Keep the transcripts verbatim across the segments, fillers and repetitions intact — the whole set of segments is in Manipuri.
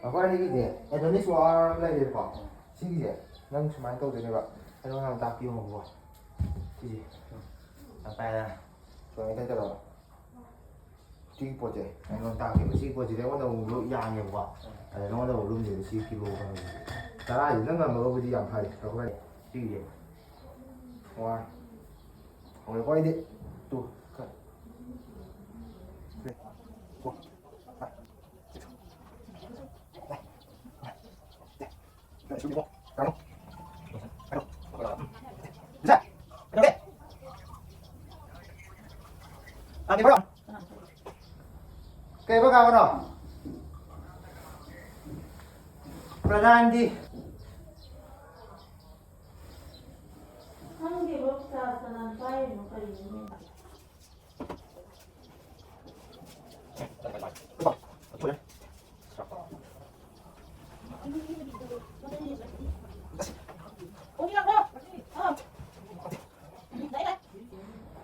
ꯑꯩꯈꯣꯏ ꯑꯅꯤꯒꯤꯁꯦ ꯑꯦꯗꯣꯅꯤꯁ ꯋꯥꯔ ꯑꯃ ꯂꯩꯔꯦꯀꯣ꯫ ꯁꯤꯒꯤꯁꯦ ꯅꯪ ꯁꯨꯃꯥꯏꯅ ꯇꯧꯗꯣꯏꯅꯦꯕ꯫ ꯑꯩꯉꯣꯟꯗ ꯍꯥꯟꯅ ꯇꯥꯛꯄꯤꯌꯣ ꯍꯪꯕꯀꯣ꯫ ꯁꯤꯁꯦ ꯌꯥꯝ ꯄꯥꯏꯔꯦ꯫ ꯁꯨꯃꯥꯏꯅ ꯇꯧꯔꯣ꯫ ꯁꯤꯒꯤ ꯄꯣꯠꯁꯦ ꯑꯩꯉꯣꯟꯗ ꯇꯥꯛꯀꯦꯕ꯫ ꯁꯤꯒꯤ ꯄꯣꯠꯁꯤꯗꯤ ꯑꯩꯉꯣꯟꯗ ꯑꯃꯨꯛ ꯂꯨꯝ ꯌꯥꯡꯉꯦꯕꯀꯣ꯫ ꯑꯗ ꯅꯉꯣꯟꯗ ꯑꯃꯨꯛ ꯂꯨꯝꯗꯦꯕ꯫ ꯁꯤ ꯀꯤꯂꯣ ꯈꯔ ꯇꯔꯥꯁꯤꯅ ꯉꯝꯃꯒꯕꯨꯗꯤ ꯌꯥꯝ ꯐꯔꯦ꯫ ꯑꯩꯈꯣꯏ ꯁꯤꯒꯤꯁꯦ ꯋꯥꯔ꯫ ꯍꯧꯔꯦꯀꯣ ꯑꯩꯗꯤ꯫ ꯇꯨ꯫ ꯈꯔ꯫ ꯊ꯭ꯔꯤ꯫ ꯐꯣꯔ꯫ ꯐꯥꯏꯚ꯫ ꯁꯤꯛꯁ꯫ ꯀꯩꯕ ꯀꯥꯕꯅꯣ? ꯄ꯭ꯔꯙꯥꯟꯗꯤ꯫ ꯈꯪꯗꯦꯕ, ꯆꯥ ꯆꯅꯥꯟ ꯄꯥꯏꯔꯤꯅꯣ ꯀꯔꯤꯅꯣ?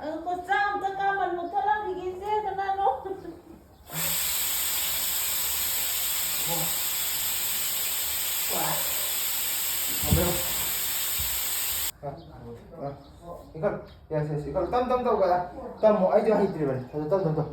ꯑꯗꯨ ꯄꯣꯠ ꯆꯥ ꯑꯝꯇ ꯀꯥꯃꯟ ꯃꯨꯊꯠꯂꯝꯈꯤꯒꯦ ꯏꯆꯦ, ꯀꯅꯥꯅꯣ? ꯏꯀꯜ, ꯌꯦꯁ, ꯌꯦꯁ, ꯏꯀꯜ, ꯇꯝ, ꯇꯝ ꯇꯧ, ꯀꯗꯥ? ꯇꯝꯃꯣ, ꯑꯩꯁꯨ ꯍꯩꯇ꯭ꯔꯤꯕꯅꯤ꯫ ꯑꯗꯨ ꯇꯝ, ꯇꯝ, ꯇꯝ꯫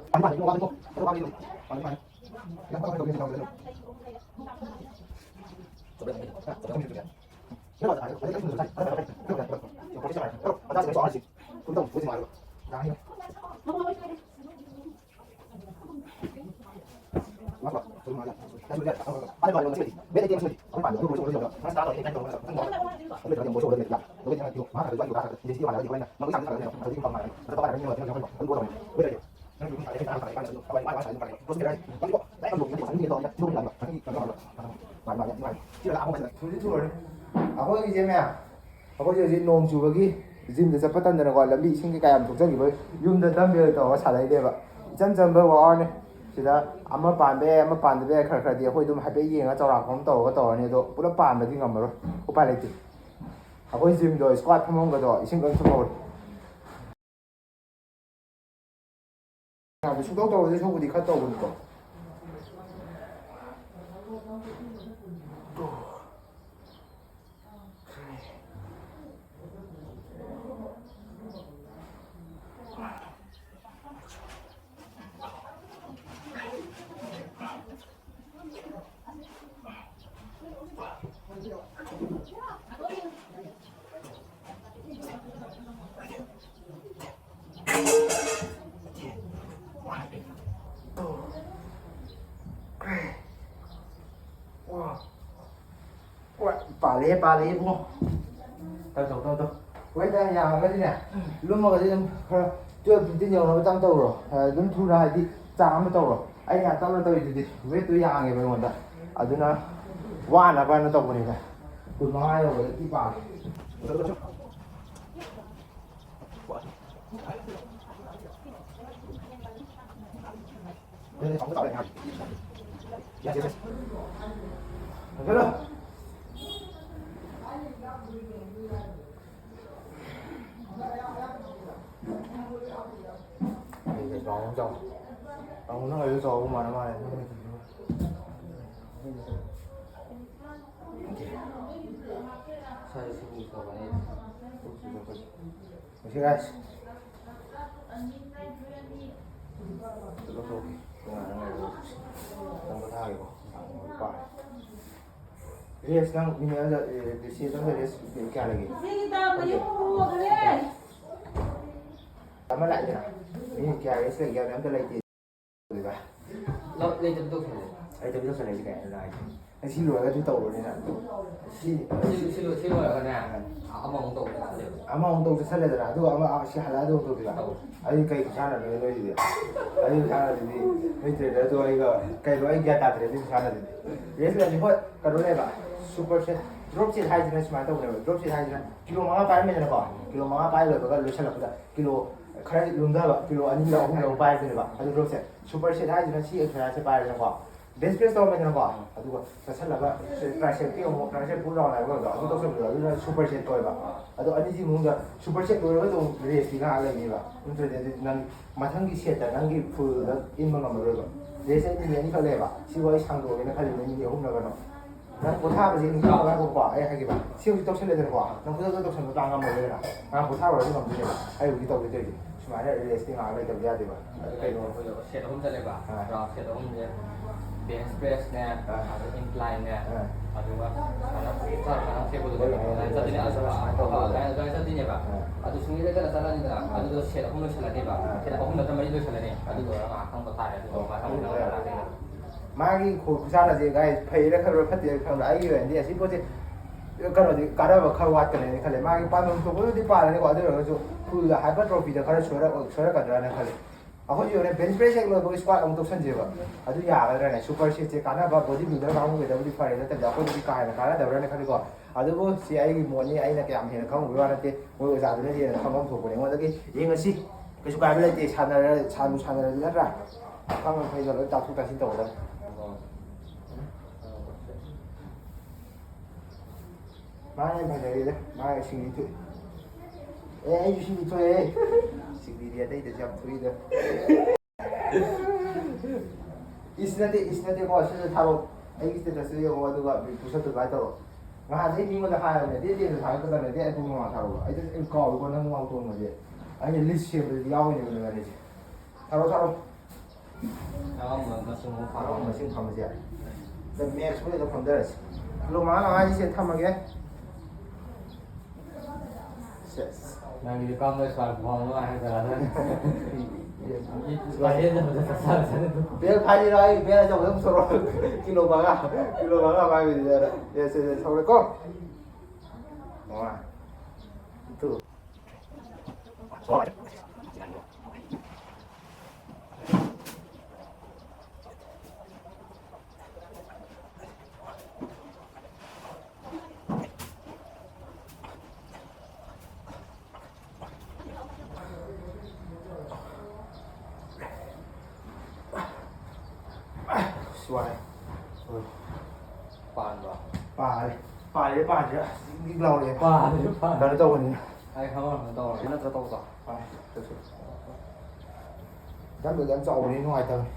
ꯊꯨꯔꯗꯤ ꯊꯨꯔꯅꯤ꯫ ꯑꯩꯈꯣꯏꯒꯤꯁꯦ ꯃꯌꯥꯝ, ꯑꯩꯈꯣꯏꯁꯦ ꯍꯧꯖꯤꯛ ꯅꯣꯡ ꯆꯨꯕꯒꯤ ꯖꯤꯝꯗ ꯆꯠꯄ ꯇꯟꯗꯅꯀꯣ, ꯂꯝꯕꯤ ꯏꯁꯤꯡ ꯀꯩꯀꯥ ꯌꯥꯝ ꯊꯣꯛꯆꯈꯤꯕ, ꯌꯨꯝꯗ ꯗꯝꯕꯦꯜ ꯇꯧꯔꯒ ꯁꯥꯟꯅꯩꯅꯦꯕ꯫ ꯏꯆꯝ ꯆꯝꯕ ꯋꯥꯛ ꯑꯥꯎꯠꯅꯤ꯫ ꯁꯤꯗ ꯑꯃ ꯄꯥꯟꯕ ꯌꯥꯏ, ꯑꯃ ꯄꯥꯟꯗꯕ ꯌꯥꯏ, ꯈꯔ ꯈꯔꯗꯤ ꯑꯩꯈꯣꯏ ꯑꯗꯨꯝ ꯍꯥꯏꯐꯦꯠ ꯌꯦꯡꯉ ꯆꯥꯎꯔꯥꯛꯄ ꯑꯃ ꯇꯧꯔꯒ ꯇꯧꯔꯅꯤ, ꯑꯗꯣ ꯄꯨꯂꯞ ꯄꯥꯟꯕꯗꯤ ꯉꯝꯃꯔꯣꯏ, ꯎꯄꯥꯏ ꯂꯩꯇꯦ꯫ ꯑꯩꯈꯣꯏ ꯖꯤꯝꯗꯣ ꯁ꯭ꯀ꯭ꯋꯥꯠ ꯐꯝꯐꯝꯒꯗꯣ ꯏꯁꯤꯡ ꯂꯣꯏ ꯊꯨꯝꯍꯧꯔꯦ꯫ ꯁꯨꯡꯇꯧ ꯇꯧꯔꯗꯤ ꯁꯣꯛꯄꯨꯗꯤ ꯈꯔ ꯇꯧꯕꯅꯤꯀꯣ꯫ ꯄꯥꯜꯂꯦ, ꯄꯥꯜꯂꯦ ꯏꯕꯨꯡꯉꯣ꯫ ꯇꯧ, ꯇꯧ, ꯇꯧ, ꯇꯧ꯫ ꯋꯦꯠꯇ ꯌꯥꯝꯃꯒꯗꯤꯅꯦ, ꯂꯨꯝꯃꯒꯗꯤ ꯑꯗꯨꯝ ꯈꯔ twelve fifteen ꯌꯧꯅꯕ ꯇꯪ ꯇꯧꯔꯣ꯫ ꯑꯗꯨꯝ ꯊꯨꯅ ꯍꯥꯏꯗꯤ ꯆꯥꯡ ꯑꯃ ꯇꯧꯔꯣ꯫ ꯑꯩ ꯌꯥꯝ ꯇꯞꯅ ꯇꯧꯔꯤꯗꯨꯗꯤ ꯋꯦꯠꯇꯨ ꯌꯥꯡꯉꯦꯕ ꯑꯩꯉꯣꯟꯗ꯫ ꯑꯗꯨꯅ ꯋꯥꯅꯕꯅ ꯇꯧꯕꯅꯤꯗ꯫ ꯀꯨꯟꯃꯉꯥ ꯌꯧꯕꯗ ꯊꯤ ꯄꯥꯜꯂꯦ꯫ ꯂꯧꯊꯣꯛꯀꯦ꯫ ꯇꯣꯉꯥꯟꯅ ꯉꯥꯏꯔꯣ꯫ ꯅꯪ ꯄꯣꯊꯥꯒꯦꯀꯣ꯫ ꯄꯥꯔꯦ꯫ Rest ꯅꯪ ꯃꯤꯅꯤꯠ ꯑꯃꯗ, ꯑꯦ, ꯁꯤ ꯑꯃꯗ rest ꯀꯌꯥ ꯂꯩꯒꯦ? ꯏꯆꯦꯒꯤ ꯇꯥꯕ ꯌꯨꯝ ꯍꯣꯡꯈ꯭ꯔꯦ꯫ ꯑꯃ ꯂꯥꯛꯏꯗꯅ? ꯃꯤꯅꯤꯠ ꯀꯌꯥ rest ꯂꯩꯒꯦ ꯍꯥꯏꯕ ꯑꯝꯇ ꯂꯩꯇꯦ꯫ ꯂꯩꯇꯕ ꯇꯧꯁꯜꯂꯦ꯫ ꯂꯩꯇꯕ ꯇꯧꯁꯜꯂꯦ ꯍꯥꯏꯁꯦ ꯀꯩ ꯍꯥꯏꯅꯣ ꯍꯥꯏꯁꯦ? ꯁꯤ ꯂꯣꯏꯔꯒ ꯑꯗꯨ ꯇꯧꯔꯣꯅꯦ ꯅꯪ꯫ ꯁꯤ, ꯁꯤ, ꯁꯤ ꯂꯣꯏ-, ꯁꯤ ꯂꯣꯏꯔꯒꯅꯦ, ꯑꯥ꯫ ꯑꯃꯃꯨꯛ ꯇꯧ ꯆꯠꯁꯜꯂꯦꯕ꯫ ꯑꯃꯃꯨꯛ ꯇꯧ ꯆꯠꯁꯜꯂꯦꯗꯅ, ꯑꯗꯨꯒ ꯑꯃ, ꯑꯥ, ꯁꯤ ꯍꯜꯂꯛꯑ ꯑꯗꯨ ꯑꯃꯨꯛ ꯇꯧꯗꯣꯏꯕ? ꯇꯧ꯫ ꯑꯗꯨ ꯀꯩ ꯈꯨꯁꯥꯟꯅꯅꯣ ꯅꯣꯏꯁꯤꯗꯤ? ꯑꯗꯨ ꯈꯨꯁꯥꯟꯅꯗꯨꯗꯤ ꯅꯣꯏ trainer ꯗꯣ ꯑꯩꯒ ꯀꯩꯅꯣ ꯑꯩ ꯒ꯭ꯌꯥꯟ ꯇꯥꯗ꯭ꯔꯦ ꯑꯗꯨ ꯈꯨꯁꯥꯟꯅꯗꯨꯗꯤ꯫ Rest ꯂꯩꯔꯗꯤ ꯍꯣꯏ ꯀꯩꯅꯣ ꯂꯩꯕ, super set, drop set ꯍꯥꯏꯁꯤꯅ ꯁꯨꯃꯥꯏꯅ ꯇꯧꯕꯅꯦꯕ, drop set ꯍꯥꯏꯁꯤꯅ ꯀꯤꯂꯣ ꯃꯉꯥ ꯄꯥꯏꯔꯝꯃꯦꯗꯅꯀꯣ, ꯀꯤꯂꯣ ꯃꯉꯥ ꯄꯥꯏ ꯂꯣꯏꯕꯒ ꯂꯣꯏꯁꯤꯜꯂꯛꯄꯗ ꯀꯤꯂꯣ ꯈꯔ ꯂꯨꯝꯊꯕ, ꯀꯤꯂꯣ ꯑꯅꯤꯔ ꯑꯍꯨꯝꯔ ꯑꯃꯨꯛ ꯄꯥꯏꯗꯣꯏꯅꯦꯕ, ꯑꯗꯨ drop set꯫ Super set ꯍꯥꯏꯁꯤꯅ ꯁꯤ exercise ꯁꯦ ꯄꯥꯏꯔꯦꯗꯅꯀꯣ, ꯕꯦꯟꯆ ꯄ꯭ꯔꯦꯁ ꯇꯧꯔꯝꯃꯦꯗꯅꯀꯣ, ꯑꯗꯨꯒ ꯆꯠꯁꯜꯂꯒ ꯇ꯭ꯔꯥꯏꯁꯦꯞꯀꯤ ꯑꯃꯨꯛ ꯇ꯭ꯔꯥꯏꯁꯦꯞ ꯄꯨꯜ ꯗꯥꯎꯟ ꯍꯥꯏꯕ ꯑꯣꯏꯕꯗꯣ, ꯑꯗꯨ ꯇꯧꯁꯟꯕꯗꯣ, ꯑꯗꯨꯅ ꯁꯨꯄꯔ ꯁꯦꯠ ꯀꯧꯋꯦꯕ꯫ ꯑꯗꯣ ꯑꯅꯤꯁꯤ ꯃꯅꯨꯡꯗ ꯁꯨꯄꯔ ꯁꯦꯠ ꯂꯣꯏꯔꯒ ꯑꯗꯨꯝ ꯔꯦꯁꯇꯤ ꯉꯥꯏꯍꯥꯛ ꯂꯩꯅꯤꯕ꯫ ꯅꯠꯇ꯭ꯔꯗꯤ ꯑꯗꯨ ꯅꯪ ꯃꯊꯪꯒꯤ ꯁꯦꯠꯇ ꯅꯪꯒꯤ ꯐꯨꯜꯗ ꯏꯟꯕ ꯉꯝꯃꯔꯣꯏꯕ꯫ ꯔꯦꯁ ꯑꯩ ꯃꯤꯅꯤꯠ ꯑꯅꯤꯈꯛ ꯂꯩꯌꯦꯕ꯫ ꯁꯤꯕꯨ ꯑꯩ ꯁꯥꯡꯗꯣꯛꯑꯒꯦꯅ ꯈꯜꯂꯤꯕꯅꯦ, ꯃꯤꯅꯤꯠ ꯑꯍꯨꯝꯂ ꯀꯩꯅꯣ꯫ ꯅꯪ ꯄꯣꯊꯥꯕꯁꯦ ꯅꯤꯡꯁꯤꯡꯉꯒꯀꯣ, ꯑꯩ ꯍꯥꯏꯒꯦꯕ, ꯁꯤ ꯍꯧꯖꯤꯛ ꯇꯧꯁꯜꯂꯦꯗꯅꯀꯣ, ꯅꯪ ꯈꯨꯗꯛꯇ ꯇꯧꯁꯟꯕ ꯇꯥ ꯉꯝꯃꯔꯣꯏꯗꯅ꯫ ꯉꯥꯏꯍꯥꯛ ꯄꯣꯊꯥꯔꯨꯔꯗꯤ ꯉꯝꯗꯣꯏꯅꯦꯕ꯫ ꯑꯩ ꯍꯧꯖꯤꯛ ꯇꯧꯒꯦ ꯇꯧꯔꯤꯁꯦ꯫ ꯁꯨꯃꯥꯏꯅ ꯔꯦꯁꯇꯤ ꯉꯥꯏꯍꯥꯛ ꯂꯩꯇꯕ ꯌꯥꯗꯦꯕ꯫ ꯑꯗꯨ ꯀꯩꯅꯣ? ꯑꯩꯈꯣꯏꯗꯣ ꯁꯦꯠ ꯑꯍꯨꯝ ꯆꯠꯂꯦꯕ꯫ ꯑꯥ꯫ ꯔꯥꯎꯟ ꯁꯦꯠ ꯑꯍꯨꯝꯁꯦ ꯕꯦꯟꯆ ꯄ꯭ꯔꯦꯁꯅꯦ, ꯑꯥ꯫ ꯑꯗꯩ ꯏꯟꯀ꯭ꯂꯥꯏꯟꯅꯦ, ꯑꯥ꯫ ꯑꯗꯨꯒ ꯁꯨꯃꯥꯏꯅ ꯆꯠ-, ꯁꯨꯃꯥꯏꯅ ꯊꯦꯛꯄꯗꯣ ꯍꯣꯏ, ꯍꯣꯏ, ꯍꯣꯏ, ꯆꯠꯇꯣꯏꯅꯦ꯫ ꯁꯨꯃꯥꯏꯅ ꯇꯧꯕ꯫ ꯑꯗꯨꯃꯥꯏꯅ, ꯑꯗꯨꯃꯥꯏꯅ ꯆꯠꯇꯣꯏꯅꯦꯕ꯫ ꯑꯥ꯫ ꯑꯗꯨ ꯁꯨꯡꯂꯦꯞ ꯂꯦꯞꯇꯅ ꯆꯠꯂꯅꯤꯗꯅ꯫ ꯑꯥ꯫ ꯑꯗꯨꯗꯣ ꯁꯦꯠ ꯑꯍꯨꯝ ꯂꯣꯏꯁꯤꯜꯂꯅꯦꯕ꯫ ꯑꯥ꯫ ꯁꯦꯠ ꯑꯍꯨꯝ ꯅꯠꯇ꯭ꯔ ꯃꯔꯤ ꯂꯣꯏꯁꯤꯜꯂꯅꯤ꯫ ꯑꯗꯨ ꯂꯣꯏꯔꯒ ꯉꯥꯏꯍꯥꯛꯇꯪ ꯄꯣꯊꯥꯔꯦ꯫ ꯑꯗꯨꯒ ꯑꯣ, ꯃꯊꯪ ꯑꯗꯨ ꯃꯊꯪ ꯂꯣꯏꯔꯒ꯫ ꯃꯊꯪ꯫ ꯃꯥꯒꯤ ꯈꯨ-, ꯈꯨꯁꯥꯟꯅꯁꯦ ꯒꯥꯏ ꯐꯩꯔꯥ ꯈꯜꯂꯨꯔꯥ ꯐꯠꯇꯦꯔꯥ ꯈꯪꯗ꯭ꯔꯥ, ꯑꯩꯒꯤ ꯑꯣꯏꯅꯗꯤ ꯑꯁꯤ ꯄꯣꯠꯁꯦ ꯀꯩꯅꯣꯗꯤ ꯀꯥꯟꯅꯕ ꯈꯔ ꯋꯥꯠꯀꯅꯦꯅ ꯈꯜꯂꯦ꯫ ꯃꯥꯒꯤ ꯄꯥꯟꯗꯝ ꯊꯣꯛꯄꯗꯨꯗꯤ ꯄꯥꯜꯂꯅꯤꯀꯣ, ꯑꯗꯨ ꯑꯣꯏꯔꯒꯁꯨ ꯐꯨꯜꯗ ꯍꯥꯏꯄꯔ ꯇ꯭ꯔꯣꯐꯤꯗ ꯈꯔ ꯁꯣꯏꯔꯛ-, ꯁꯣꯏꯔꯛꯀꯗ꯭ꯔꯥꯅ ꯈꯜꯂꯦ꯫ ꯑꯩꯈꯣꯏꯒꯤ ꯑꯣꯏꯅ ꯕꯦꯟꯆ ꯄ꯭ꯔꯦꯁ ꯍꯦꯛ ꯂꯣꯏꯕꯒ ꯁ꯭ꯀ꯭ꯋꯥꯠ ꯑꯃꯨꯛ ꯇꯧꯁꯟꯁꯦꯕ꯫ ꯑꯗꯨ ꯌꯥꯒꯗ꯭ꯔꯥꯅꯦ? ꯁꯨꯄꯔ ꯁꯦꯠꯁꯦ ꯀꯥꯟꯅꯕ ꯕꯣꯗꯤ ꯕꯤꯜꯗꯔ ꯀꯥꯡꯕꯨꯒꯤꯗꯕꯨꯗꯤ ꯐꯔꯦ, ꯅꯠꯇ꯭ꯔꯗꯤ ꯑꯩꯈꯣꯏꯗꯗꯤ ꯀꯥ ꯍꯦꯟꯅ ꯀꯥꯟꯅꯗꯕ꯭ꯔꯥꯅ ꯈꯜꯂꯤꯀꯣ꯫ ꯑꯗꯨꯕꯨ ꯁꯤ ꯑꯩꯒꯤ ꯃꯣꯠꯅꯤ, ꯑꯩꯅ ꯀꯌꯥꯝ ꯍꯦꯟꯅ ꯈꯪꯉꯨꯕꯒꯤ ꯋꯥ ꯅꯠꯇꯦ, ꯃꯣꯏ ꯑꯣꯖꯥꯗꯨꯅꯗꯤ ꯍꯦꯟꯅ ꯈꯪꯐꯝ ꯊꯣꯛꯄꯅꯦ ꯑꯩꯉꯣꯟꯗꯒꯤ꯫ ꯌꯦꯡꯉꯁꯤ, ꯀꯩꯁꯨ ꯀꯥꯏꯕ ꯂꯩꯇꯦ, ꯁꯥꯟꯅꯔ-, ꯁꯥꯟꯅ ꯁꯥꯟꯅꯔꯗꯤ ꯅꯠꯇ꯭ꯔꯥ? ꯑꯈꯪ ꯑꯈꯩꯗ ꯂꯣꯏ ꯇꯥꯛꯊꯣꯛ ꯇꯥꯁꯤꯟ ꯇꯧꯒꯗꯕꯅꯤ꯫ ꯃꯥꯅ ꯍꯦꯟꯅ ꯐꯖꯔꯦꯗ, ꯃꯥꯅ ꯁꯤꯡꯂꯤ ꯊꯣꯛꯏ꯫ ꯑꯦ, ꯑꯩꯁꯨ ꯁꯤꯡꯂꯤ ꯊꯣꯛꯑꯦ꯫ ꯁꯤꯡꯂꯤꯗꯤ ꯑꯇꯩꯗꯁꯨ ꯌꯥꯝ ꯊꯣꯛꯏꯗ꯫ ꯏꯁ ꯅꯠꯇꯦ, ꯏꯁ ꯅꯠꯇꯦꯀꯣ, ꯁꯤꯗ ꯊꯥꯔꯛꯑꯣ꯫ ꯑꯩꯒꯤ status ꯇ ꯌꯦꯡꯉꯣ, ꯑꯗꯨꯒ push up ꯇꯨ ꯑꯗꯨꯃꯥꯏꯅ ꯇꯧꯔꯣ꯫ ꯉꯍꯥꯟꯗꯩ ꯃꯤꯉꯣꯟꯗ ꯍꯥꯏꯔꯕꯅꯦ, ꯗꯦꯠ ten ꯗ ꯊꯥꯔꯛꯀꯗꯕꯅꯦ, ꯗꯦꯠ ꯑꯗꯨ ꯃꯃꯥꯡ ꯊꯥꯔꯛꯑꯣ꯫ ꯑꯩꯗꯤ ꯑꯩ ꯀꯥꯎꯏꯀꯣ, ꯅꯪ ꯃꯃꯥꯡ ꯇꯣꯡꯕꯗꯤ꯫ ꯑꯩꯅ list ꯁꯦꯝꯕꯗꯗꯤ ꯌꯥꯎꯔꯤꯅꯦꯕ ꯅꯪ ꯑꯅꯤꯁꯦ꯫ ꯊꯥꯔꯛꯑꯣ, ꯊꯥꯔꯛꯑꯣ꯫ ꯑꯉꯥꯡꯕ ꯃꯁꯤꯡ ꯑꯃꯨꯛ ꯊꯥꯔꯛꯑꯣ꯫ ꯑꯉꯥꯡꯕ ꯃꯁꯤꯡ ꯐꯝꯕꯁꯦ ꯌꯥꯏ꯫ The max ꯄꯨꯟꯅ ꯑꯗꯨꯝ ꯐꯝꯊꯔꯁꯤ꯫ ꯀꯤꯂꯣ ꯃꯉꯥ ꯃꯉꯥꯒꯤꯁꯦ ꯊꯝꯃꯒꯦ꯫ ꯁꯦꯁ꯫ ꯅꯪꯒꯤꯗꯤ ꯀꯝꯕ ꯁ꯭ꯋꯥꯏ ꯐꯥꯎꯕ ꯍꯥꯏꯗ꯭ꯔꯥ? ꯅꯪ ꯄꯥꯏꯍꯦꯟꯗꯕꯗ ꯆꯥꯛ ꯆꯥꯔꯁꯅꯨ꯫ ꯕꯦꯜ ꯐꯥꯏꯔꯤꯔꯣ? ꯑꯩ ꯕꯦꯜ ꯑꯆꯧꯕꯗ ꯄꯨꯊꯣꯔꯛꯑꯣ꯫ ꯀꯤꯂꯣ ꯃꯉꯥ, ꯀꯤꯂꯣ ꯃꯉꯥ ꯄꯥꯏꯕꯩꯗꯨꯗ꯫ ꯌꯦꯁ, ꯌꯦꯁ, ꯌꯦꯁ, ꯍꯧꯔꯦꯀꯣ? One, two. ꯁ꯭ꯋꯥꯏ꯫ ꯍꯣꯏ꯫ ꯄꯥꯟꯕ꯭ꯔꯣ? ꯄꯥꯜꯂꯦ꯫ ꯄꯥꯜꯂꯦ, ꯄꯥꯜꯂꯦ꯫ ꯑꯁ, ꯖꯤꯡ ꯖꯤꯡ ꯂꯥꯎꯔꯦ꯫ ꯄꯥꯜꯂꯦ, ꯄꯥꯜꯂꯦ꯫ ꯀꯩꯅꯣ ꯇꯧꯕꯅꯤꯅ꯫ ꯑꯩ ꯈꯪꯉꯝꯃꯦ, ꯇꯧꯔꯦ꯫ ꯅꯠꯇ꯭ꯔ ꯇꯧꯗ꯭ꯔꯣ? ꯄꯥꯜꯂꯦ꯫ ꯆꯠꯁꯤ꯫ ꯌꯥꯝ ꯌꯥꯝ ꯆꯥꯎꯕꯅꯤ, ꯅꯨꯡꯉꯥꯏꯇꯕꯅꯤ꯫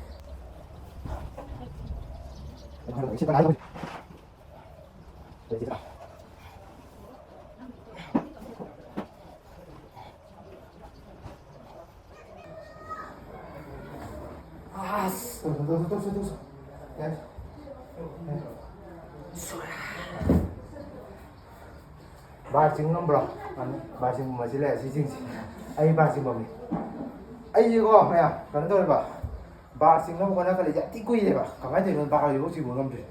ꯑꯁ! ꯇꯧꯁꯣ, ꯇꯧꯁꯣ, ꯇꯧꯁꯣ, ꯇꯧꯁꯣ꯫ ꯌꯥꯔꯦ꯫ ꯌꯥꯔꯦ꯫ ꯕꯥꯔ ꯆꯤꯡ ꯉꯝꯕ꯭ꯔꯣ? ꯕꯥꯔ ꯆꯤꯡꯕꯁꯤ ꯂꯩ, ꯑꯁꯤ ꯆꯤꯡꯁꯤ꯫ ꯑꯩ ꯕꯥꯔ ꯆꯤꯡꯐꯝꯅꯤ꯫ ꯑꯩꯁꯦꯀꯣ, ꯃꯌꯥꯝ, ꯀꯩꯅꯣ ꯇꯧꯔꯦꯕ, ꯕꯥꯔ ꯆꯤꯡꯅꯕ ꯍꯣꯠꯅꯈꯠꯂꯛꯏꯁꯦ ꯌꯥꯝ ꯊꯤ ꯀꯨꯏꯔꯦꯕ꯫ ꯀꯃꯥꯏꯅ ꯇꯧꯔꯤꯅꯣ ꯕꯥꯔ ꯍꯧꯖꯤꯛꯐꯥꯎ ꯆꯤꯡꯕ ꯉꯝꯗ꯭ꯔꯤ?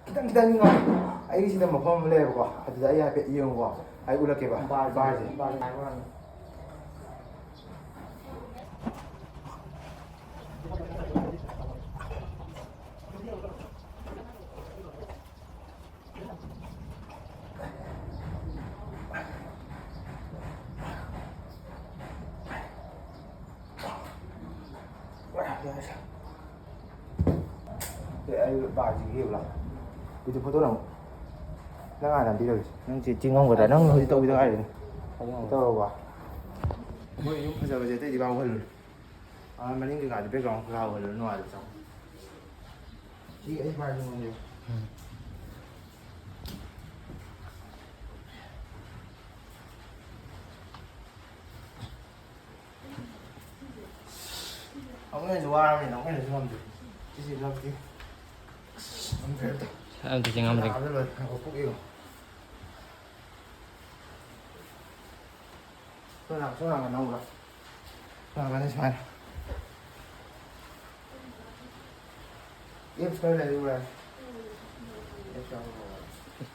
ꯈꯤꯇꯪ ꯈꯤꯇꯪꯗꯤ ꯉꯝꯃꯤ꯫ ꯑꯩꯒꯤ ꯁꯤꯗ ꯃꯐꯝ ꯑꯃ ꯂꯩꯌꯦꯕꯀꯣ, ꯑꯗꯨꯗ ꯑꯩ ꯍꯥꯏꯐꯦꯠ ꯌꯦꯡꯉꯨꯀꯣ, ꯑꯩ ꯎꯠꯂꯛꯀꯦꯕ꯫ ꯕꯥꯔꯁꯦ, ꯕꯥꯔꯁꯦ꯫ ꯕꯥꯔꯁꯦ ꯉꯥꯏꯕ ꯉꯝꯃꯤ꯫ ꯑꯦ, ꯑꯩ ꯕꯥꯔꯁꯤ ꯌꯦꯡꯉꯨ ꯂꯥꯎ꯫ ꯚꯤꯗꯤꯑꯣ ꯐꯣꯇꯣ ꯅꯝꯃꯨ꯫ ꯅꯪ ꯍꯥꯟꯅ ꯅꯝꯕꯤꯔꯒꯦ꯫ ꯅꯪ ꯁꯤ ꯆꯤꯡ ꯉꯝꯒꯗ꯭ꯔꯥ? ꯅꯪ ꯍꯧꯖꯤꯛ ꯇꯧꯕꯤꯗ ꯉꯥꯏꯔꯤꯅꯦ꯫ ꯍꯧꯖꯤꯛ ꯉꯝꯒꯗ꯭ꯔꯥ? ꯇꯧꯔꯕꯣ? ꯃꯣꯏ ꯌꯨꯝ ꯐꯖꯕꯁꯦ ꯑꯇꯩꯗꯤ ꯂꯥꯎꯍꯜꯂꯨꯅꯨ꯫ ꯑꯥ, ꯃꯅꯤꯡ ꯀꯩꯀꯥꯗꯤ background ꯈꯔ ꯍꯥꯎꯍꯜꯂꯨ, ꯅꯨꯡꯉꯥꯏꯕ ꯆꯪꯉꯨ꯫ ꯁꯤ ꯑꯩ ꯄꯥꯏꯕ ꯉꯝꯗꯦ꯫ ꯎꯝ꯫ ꯑꯃꯨꯛ ꯍꯦꯟꯅꯁꯨ ꯋꯥꯔꯕꯅꯤꯅ ꯑꯃꯨꯛ ꯍꯦꯟꯅꯁꯨ ꯉꯝꯗꯦ꯫ ꯁꯤꯁꯤ ꯂꯧꯗꯦ꯫ ꯑꯁ, ꯉꯝꯗ꯭ꯔꯦ ꯑꯝꯇ꯫ ꯑꯝꯇ ꯆꯤꯡꯉꯝꯗꯦ꯫ ꯅꯥꯕꯗ ꯂꯣꯏꯔꯦ꯫ ꯉꯥꯏꯈꯣ, ꯄꯨꯛ ꯌꯦꯡꯉꯣ꯫ ꯁꯣꯝ ꯅꯥꯀꯟ, ꯁꯣꯝ ꯅꯥꯀꯟ ꯅꯝꯃꯨꯔꯣ꯫ ꯁꯣꯝ ꯅꯥꯀꯟꯗ ꯁꯨꯃꯥꯏꯅ꯫ ꯑꯦꯞꯁ ꯈꯔ ꯂꯩꯔꯨꯔꯦ꯫ ꯑꯦꯞꯁ ꯌꯥꯎꯔꯨꯔꯦ꯫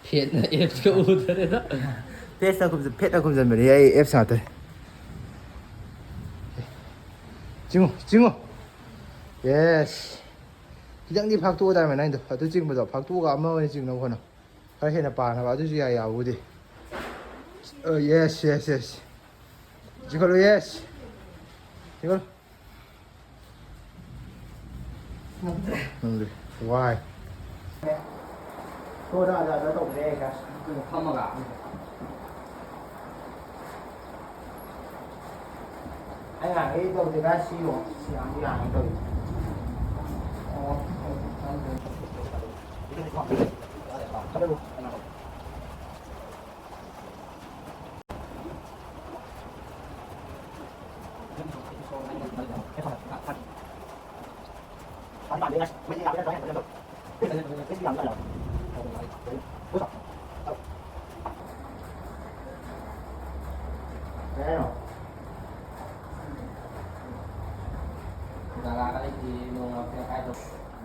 ꯐꯦꯠꯅ ꯑꯦꯞꯁꯀ ꯎꯗꯔꯦꯗ꯫ ꯐꯦꯠꯅ ꯈꯨꯝꯖ-, ꯐꯦꯠꯅ ꯈꯨꯝꯖꯟꯕꯅꯤ ꯑꯩ ꯑꯦꯞꯁ ꯉꯥꯛꯇꯅꯤ꯫ ꯆꯤꯡꯉꯨ, ꯆꯤꯡꯉꯨ꯫ Yes꯫ ꯈꯤꯇꯪꯗꯤ ꯐꯥꯛꯇꯣꯛꯑꯣ ꯗꯥꯏꯃꯟ ꯅꯪꯗꯣ꯫ ꯑꯗꯨ ꯆꯤꯡꯕꯗꯣ ꯐꯥꯛꯇꯣꯛꯑꯒ ꯑꯃ ꯑꯣꯏꯅ ꯆꯤꯡꯅꯕ ꯍꯣꯠꯅꯧ꯫ ꯈꯔ ꯍꯦꯟꯅ ꯄꯥꯅꯕ, ꯑꯗꯨꯁꯨ ꯌꯥꯏ, ꯌꯥꯕꯕꯨꯗꯤ꯫ ꯑ, yes, yes, yes꯫ ꯆꯤꯡꯈꯠꯂꯨ, yes꯫ ꯆꯤꯡꯈꯠꯂꯨ꯫ ꯅꯪꯗꯤ ꯋꯥꯏ꯫ ꯇꯣꯛꯑꯣꯗ, ꯑꯗ, ꯑꯗ ꯇꯧꯕꯅꯦ, ꯀꯩꯅꯣ, ꯐꯝꯃꯒ꯫ ꯑꯩ ꯉꯥꯡꯉꯤ ꯇꯧꯗꯦ, ꯀꯥꯏ ꯁꯤ ꯌꯦꯡꯉꯣ꯫ ꯁꯤ ꯌꯥꯝ ꯌꯥꯡꯉꯤ ꯇꯧꯔꯤ꯫ ꯑꯣ, ꯑꯣ, ꯈꯪꯗ꯭ꯔꯦ꯫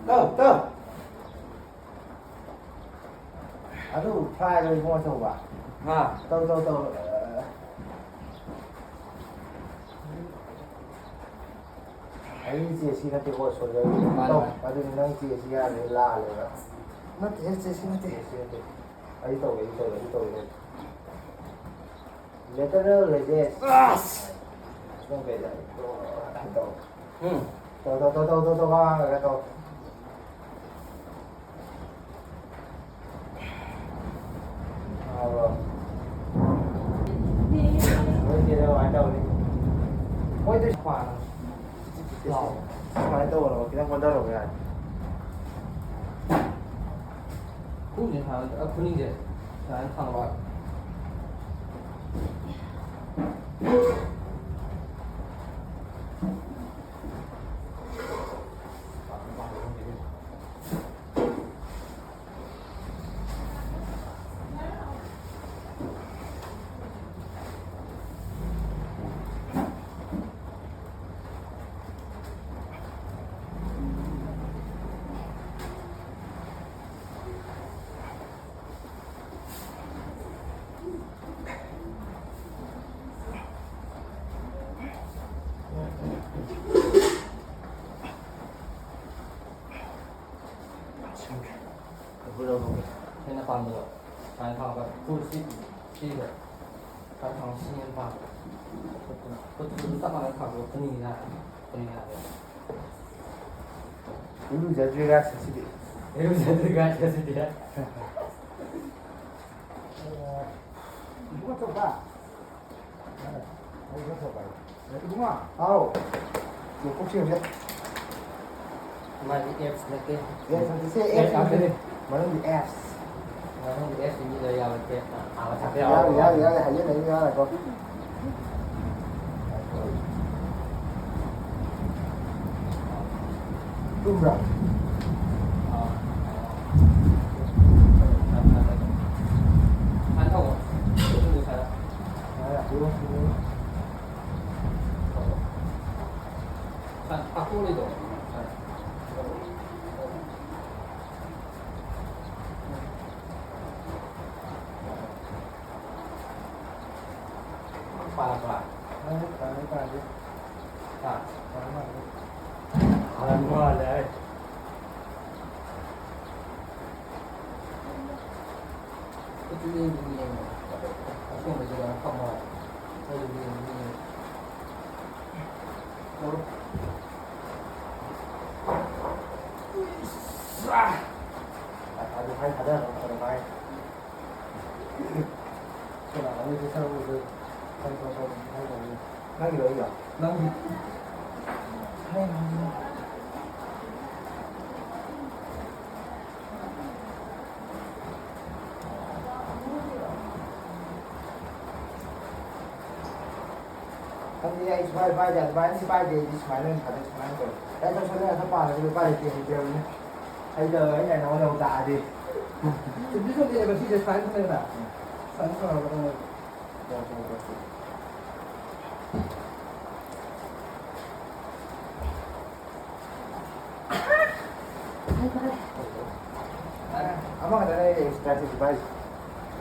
ꯇꯧ, ꯇꯧ꯫ ꯑꯗꯨ ꯐ꯭ꯔꯥꯏꯗꯣ ꯏꯕꯨꯡꯉꯣ ꯑꯆꯧꯕ꯫ ꯍꯥ? ꯇꯧ, ꯇꯧ, ꯇꯧ꯫ ꯑꯩ ꯆꯦ ꯁꯤ ꯅꯠꯇꯦꯀꯣ, ꯁꯣꯏꯕ꯫ ꯃꯥꯅꯦ, ꯇꯧ, ꯃꯥꯅꯦ꯫ ꯑꯗꯨꯗꯤ ꯅꯪ ꯆꯦ ꯁꯤ ꯌꯥꯗ꯭ꯔꯦ, ꯂꯥꯜꯂꯦꯕ꯫ ꯅꯠꯇꯦꯍꯦ, ꯆꯦ ꯁꯤ ꯅꯠꯇꯦ꯫ ꯆꯦ ꯁꯤ ꯅꯠꯇꯦ꯫ ꯑꯩ ꯇꯧꯒꯦ, ꯑꯩ ꯇꯧꯒꯦ, ꯑꯩ ꯇꯧꯒꯦ꯫ Lateral raises꯫ ꯑꯁ! ꯅꯪ ꯀꯩꯗ? ꯇꯧ꯫ ꯎꯝ꯫ ꯇꯧ, ꯇꯧ, ꯇꯧ, ꯇꯧ, ꯇꯧ, ꯇꯧ, ꯉꯥꯡꯉꯒ ꯇꯧ꯫ ꯇꯥꯕ꯭ꯔꯣ? ꯃꯣꯏ ꯆꯦꯗ ꯀꯃꯥꯏꯅ ꯇꯧꯅꯤ? ꯃꯣꯏꯗꯤ ꯁꯨꯃꯥꯏꯅ ꯇꯧꯔꯣ, ꯈꯤꯇꯪ ꯑꯣꯟꯊꯔꯣ ꯌꯥꯔꯦ꯫ ꯈꯨꯅꯤꯡꯁꯦ ꯁꯨꯃꯥꯏꯅ, ꯑ, ꯈꯨꯅꯤꯡꯁꯦ ꯁꯨꯃꯥꯏꯅ ꯊꯥꯡꯕ꯫ ꯑꯩꯅ ꯄꯥꯝꯕꯗꯣ ꯁꯨꯃꯥꯏꯅ ꯊꯥꯕ ꯐꯨꯜ ꯁꯤ ꯁꯤꯗ ꯁꯨꯃꯥꯏꯅ ꯊꯥꯕ ꯁꯤ ꯍꯦꯟꯅ ꯄꯥꯝꯕ꯫ ꯈꯨꯠꯇꯨꯅ ꯈꯨꯠꯇꯨꯁꯨ ꯆꯞ ꯃꯥꯟꯅꯅ ꯊꯥꯕꯗꯣ ꯈꯨꯅꯤꯡꯒꯤ ꯅꯥꯏ꯫ ꯈꯨꯅꯤꯡ ꯅꯥꯏ꯫ ꯏꯔꯨꯖꯗ꯭ꯔꯤꯒ ꯁꯤꯗꯤ꯫ ꯏꯔꯨꯖꯗ꯭ꯔꯤꯒ ꯁꯤꯗꯤ꯫ ꯏꯕꯨꯡꯉꯣ ꯊꯣꯛꯄ꯫ ꯏꯕꯨꯡꯉꯣ꯫ ꯍꯥꯎ꯫ ꯃꯀꯣꯛꯁꯦ ꯌꯦꯡꯉꯨꯁꯦ꯫ ꯃꯥꯗꯤ ꯑꯦꯞꯁ ꯅꯠꯇꯦ꯫ ꯑꯦꯞꯁ ꯅꯠꯇꯦ, ꯁꯦ ꯑꯦꯞꯁ ꯑꯦꯞꯁ ꯅꯠꯇꯦ꯫ ꯅꯠꯇꯦ꯫ ꯃꯅꯨꯡꯒꯤ ꯑꯦꯞꯁ꯫ ꯃꯅꯨꯡꯒꯤ ꯑꯦꯞꯁ ꯃꯤ ꯂꯣꯏ ꯌꯥꯎꯔꯦ꯫ ꯑꯥ, ꯃꯊꯛꯇ ꯌꯥꯎꯔꯦ, ꯌꯥꯎꯔꯦ꯫ ꯌꯥꯎꯔꯦ, ꯌꯥꯎꯔꯦ, ꯍꯥꯏꯖꯤꯟꯅꯩꯅꯦ, ꯌꯥꯔꯦꯀꯣ꯫ ꯇꯨꯝꯕ꯭ꯔꯥ? ꯄꯥꯔꯕ? ꯑꯩ ꯄꯥꯔꯦ, ꯄꯥꯔꯦ꯫ ꯍꯥ? ꯄꯥꯔꯦ, ꯄꯥꯔꯦ꯫ ꯄꯥꯔꯝꯕ ꯃꯥꯜꯂꯦ ꯑꯩ꯫ ꯑꯗꯨꯗꯤ ꯌꯦꯡꯉꯣ꯫ ꯑꯁꯦꯡꯕꯗꯤ ꯌꯥꯝ ꯐꯪꯉꯣꯏ꯫ ꯑꯗꯨꯗꯤ ꯌꯦꯡꯉꯣ꯫ ꯇꯧꯔꯣ꯫ ꯑꯗꯨ ꯍꯥꯏ ꯊꯥꯗꯔꯣ, ꯀꯩꯅꯣ ꯍꯥꯏ꯫ ꯅꯪꯒꯤꯔꯣ ꯑꯩꯒꯤꯔꯣ? ꯅꯪꯒꯤ꯫ ꯑꯗꯨꯗꯤ ꯑꯩ ꯁꯨꯃꯥꯏꯅ ꯄꯥꯏꯗꯦ, ꯑꯗꯨꯃꯥꯏꯅꯗꯤ ꯄꯥꯏꯗꯦ, ꯑꯩꯗꯤ ꯁꯨꯃꯥꯏꯅ ꯑꯣꯏꯅ ꯊꯥꯗꯣꯛ-, ꯁꯨꯃꯥꯏꯅ ꯇꯧꯋꯦ꯫ ꯑꯩ ꯇꯧꯁꯜꯂꯦ, ꯑꯗꯨ ꯄꯥꯔꯒꯗꯤ ꯎꯄꯥꯏ ꯂꯩꯇꯦ, ꯍꯩꯇ꯭ꯔꯕꯅꯤꯅ꯫ ꯍꯩꯇꯕ ꯑꯩꯅ ꯅꯉꯣꯟꯗ ꯑꯃꯨꯛ ꯇꯥꯛꯑꯗꯤ꯫ ꯆꯨꯝꯗꯤ ꯆꯨꯝꯗꯦꯕ ꯁꯤꯁꯦ ꯁꯨꯃꯥꯏꯅ ꯇꯧꯗꯅ꯫ ꯁꯨꯃꯥꯏꯅ ꯇꯧꯔꯒ ꯑꯗꯨꯝ ꯑꯃꯈꯛꯇꯅꯦ ꯑꯩ extra ꯁꯤꯛꯁ ꯄꯥꯏꯁꯦ꯫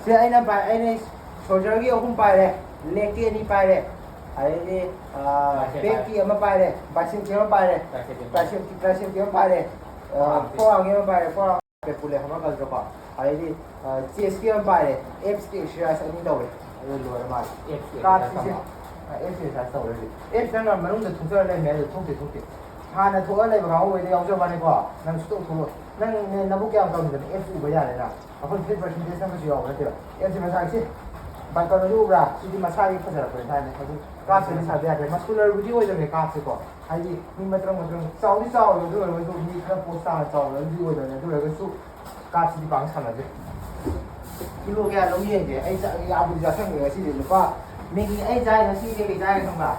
ꯁꯤ ꯑꯩꯅ ꯄꯥꯏ-, ꯑꯩꯅ soldierꯒꯤ ꯑꯍꯨꯝ ꯄꯥꯏꯔꯦ, legꯀꯤ ꯑꯅꯤ ꯄꯥꯏꯔꯦ, ꯑꯗꯩꯗꯤ, ꯑꯥ, tricep backꯀꯤ ꯑꯃ ꯄꯥꯏꯔꯦ, bicepꯀꯤ ꯑꯃ ꯄꯥꯏꯔꯦ, tricep ꯀꯤ ꯑꯃ ꯄꯥꯏꯔꯦ, tricep, tricepꯀꯤ ꯑꯃ ꯄꯥꯏꯔꯦ, ꯑꯥ, forearmꯀꯤ ꯑꯃ ꯄꯥꯏꯔꯦ, forearm back pull leg ꯑꯃꯒ ꯅꯠꯇ꯭ꯔꯣ? ꯑꯗꯩꯗꯤ, ꯑꯥ, chestꯀꯤ ꯑꯃ ꯄꯥꯏꯔꯦ, absꯀꯤ exercise ꯑꯅꯤ ꯇꯧꯔꯦ, ꯑꯗꯨ ꯂꯣꯏꯔ ꯃꯥꯜꯂꯦ꯫ Absꯀꯤ cardsꯀꯤꯁꯦ, exercise ꯑꯃ꯫ ꯑꯥ, absꯀꯤ exercise ꯇꯧꯔꯦ ꯍꯧꯖꯤꯛ꯫ Abs ꯅꯪꯅ ꯃꯅꯨꯡꯗ ꯊꯣꯛꯆꯔ ꯂꯩꯔꯝꯃꯦ, ꯑꯗꯨ ꯊꯣꯛꯇꯦ, ꯊꯣꯛꯇꯦ꯫ ꯍꯥꯟꯅ ꯊꯣꯛꯑ ꯂꯩꯕ ꯀꯥꯡꯕꯨꯈꯩꯗꯣ ꯌꯥꯎꯖꯕ ꯋꯥꯅꯤꯀꯣ꯫ ꯅꯪ ꯁꯨꯛꯇꯧ ꯊꯣꯛꯑꯣꯏ꯫ ꯅꯪ ꯅꯦ-, ꯅꯕꯨꯛ ꯀꯌꯥꯝ ꯀꯪꯗꯅ ꯑꯦꯞꯁ ꯎꯕ ꯌꯥꯔꯦꯅ? ꯑꯩꯈꯣꯏ ꯐꯦꯠ ꯄꯔꯁꯦꯟꯇꯦꯖ ꯑꯃꯁꯨ ꯌꯥꯎꯕ ꯅꯠꯇꯦꯕ꯫ ꯑꯦꯞꯁ ꯃꯁꯥꯒꯤ ꯁꯤ ꯕꯥꯏꯀꯔꯗꯨ ꯎꯕ꯭ꯔꯥ? ꯁꯤꯗꯤ ꯃꯁꯥꯒꯤ ꯐꯖꯔꯛꯄꯅꯦ ꯊꯥꯏꯅ꯫ ꯍꯥꯏꯗꯤ ꯀꯥꯞꯁꯤꯗꯤ ꯁꯥꯕ ꯌꯥꯗ꯭ꯔꯦ꯫ ꯃꯁꯀꯨꯂꯔꯕꯨꯗꯤ ꯑꯣꯏꯗꯕꯅꯦ ꯀꯥꯞꯁꯦꯀꯣ꯫ ꯍꯥꯏꯗꯤ ꯃꯤ ꯃꯇ꯭ꯔꯪ ꯃꯇ꯭ꯔꯪ ꯆꯥꯎꯗꯤ ꯆꯥꯎꯔꯦ, ꯑꯗꯨ ꯑꯣꯏꯔꯒꯁꯨ ꯃꯤ ꯈꯔ ꯄꯣꯁ ꯇꯥꯅ ꯆꯥꯎꯔꯦ ꯑꯗꯨꯗꯤ ꯑꯣꯏꯗꯕꯅꯦ꯫ ꯑꯗꯨ ꯑꯣꯏꯔꯒꯁꯨ ꯀꯥꯞꯁꯤꯗꯤ ꯄꯥꯡ ꯁꯥꯟꯅꯗꯦ꯫ ꯀꯤꯂꯣ ꯀꯌꯥ ꯂꯧꯅꯤ ꯌꯦꯡꯒꯦ꯫ ꯑꯩ ꯆꯥ-, ꯌꯥꯕꯨꯗꯤ ꯆꯥꯁꯟꯈ꯭ꯔꯦ ꯉꯁꯤꯗꯤ꯫ ꯂꯨꯄꯥ ꯃꯦꯒꯤ ꯑꯩ ꯆꯥꯏ ꯉꯁꯤꯁꯦ ꯀꯩ ꯆꯥꯏ ꯈꯪꯕ꯭ꯔꯥ?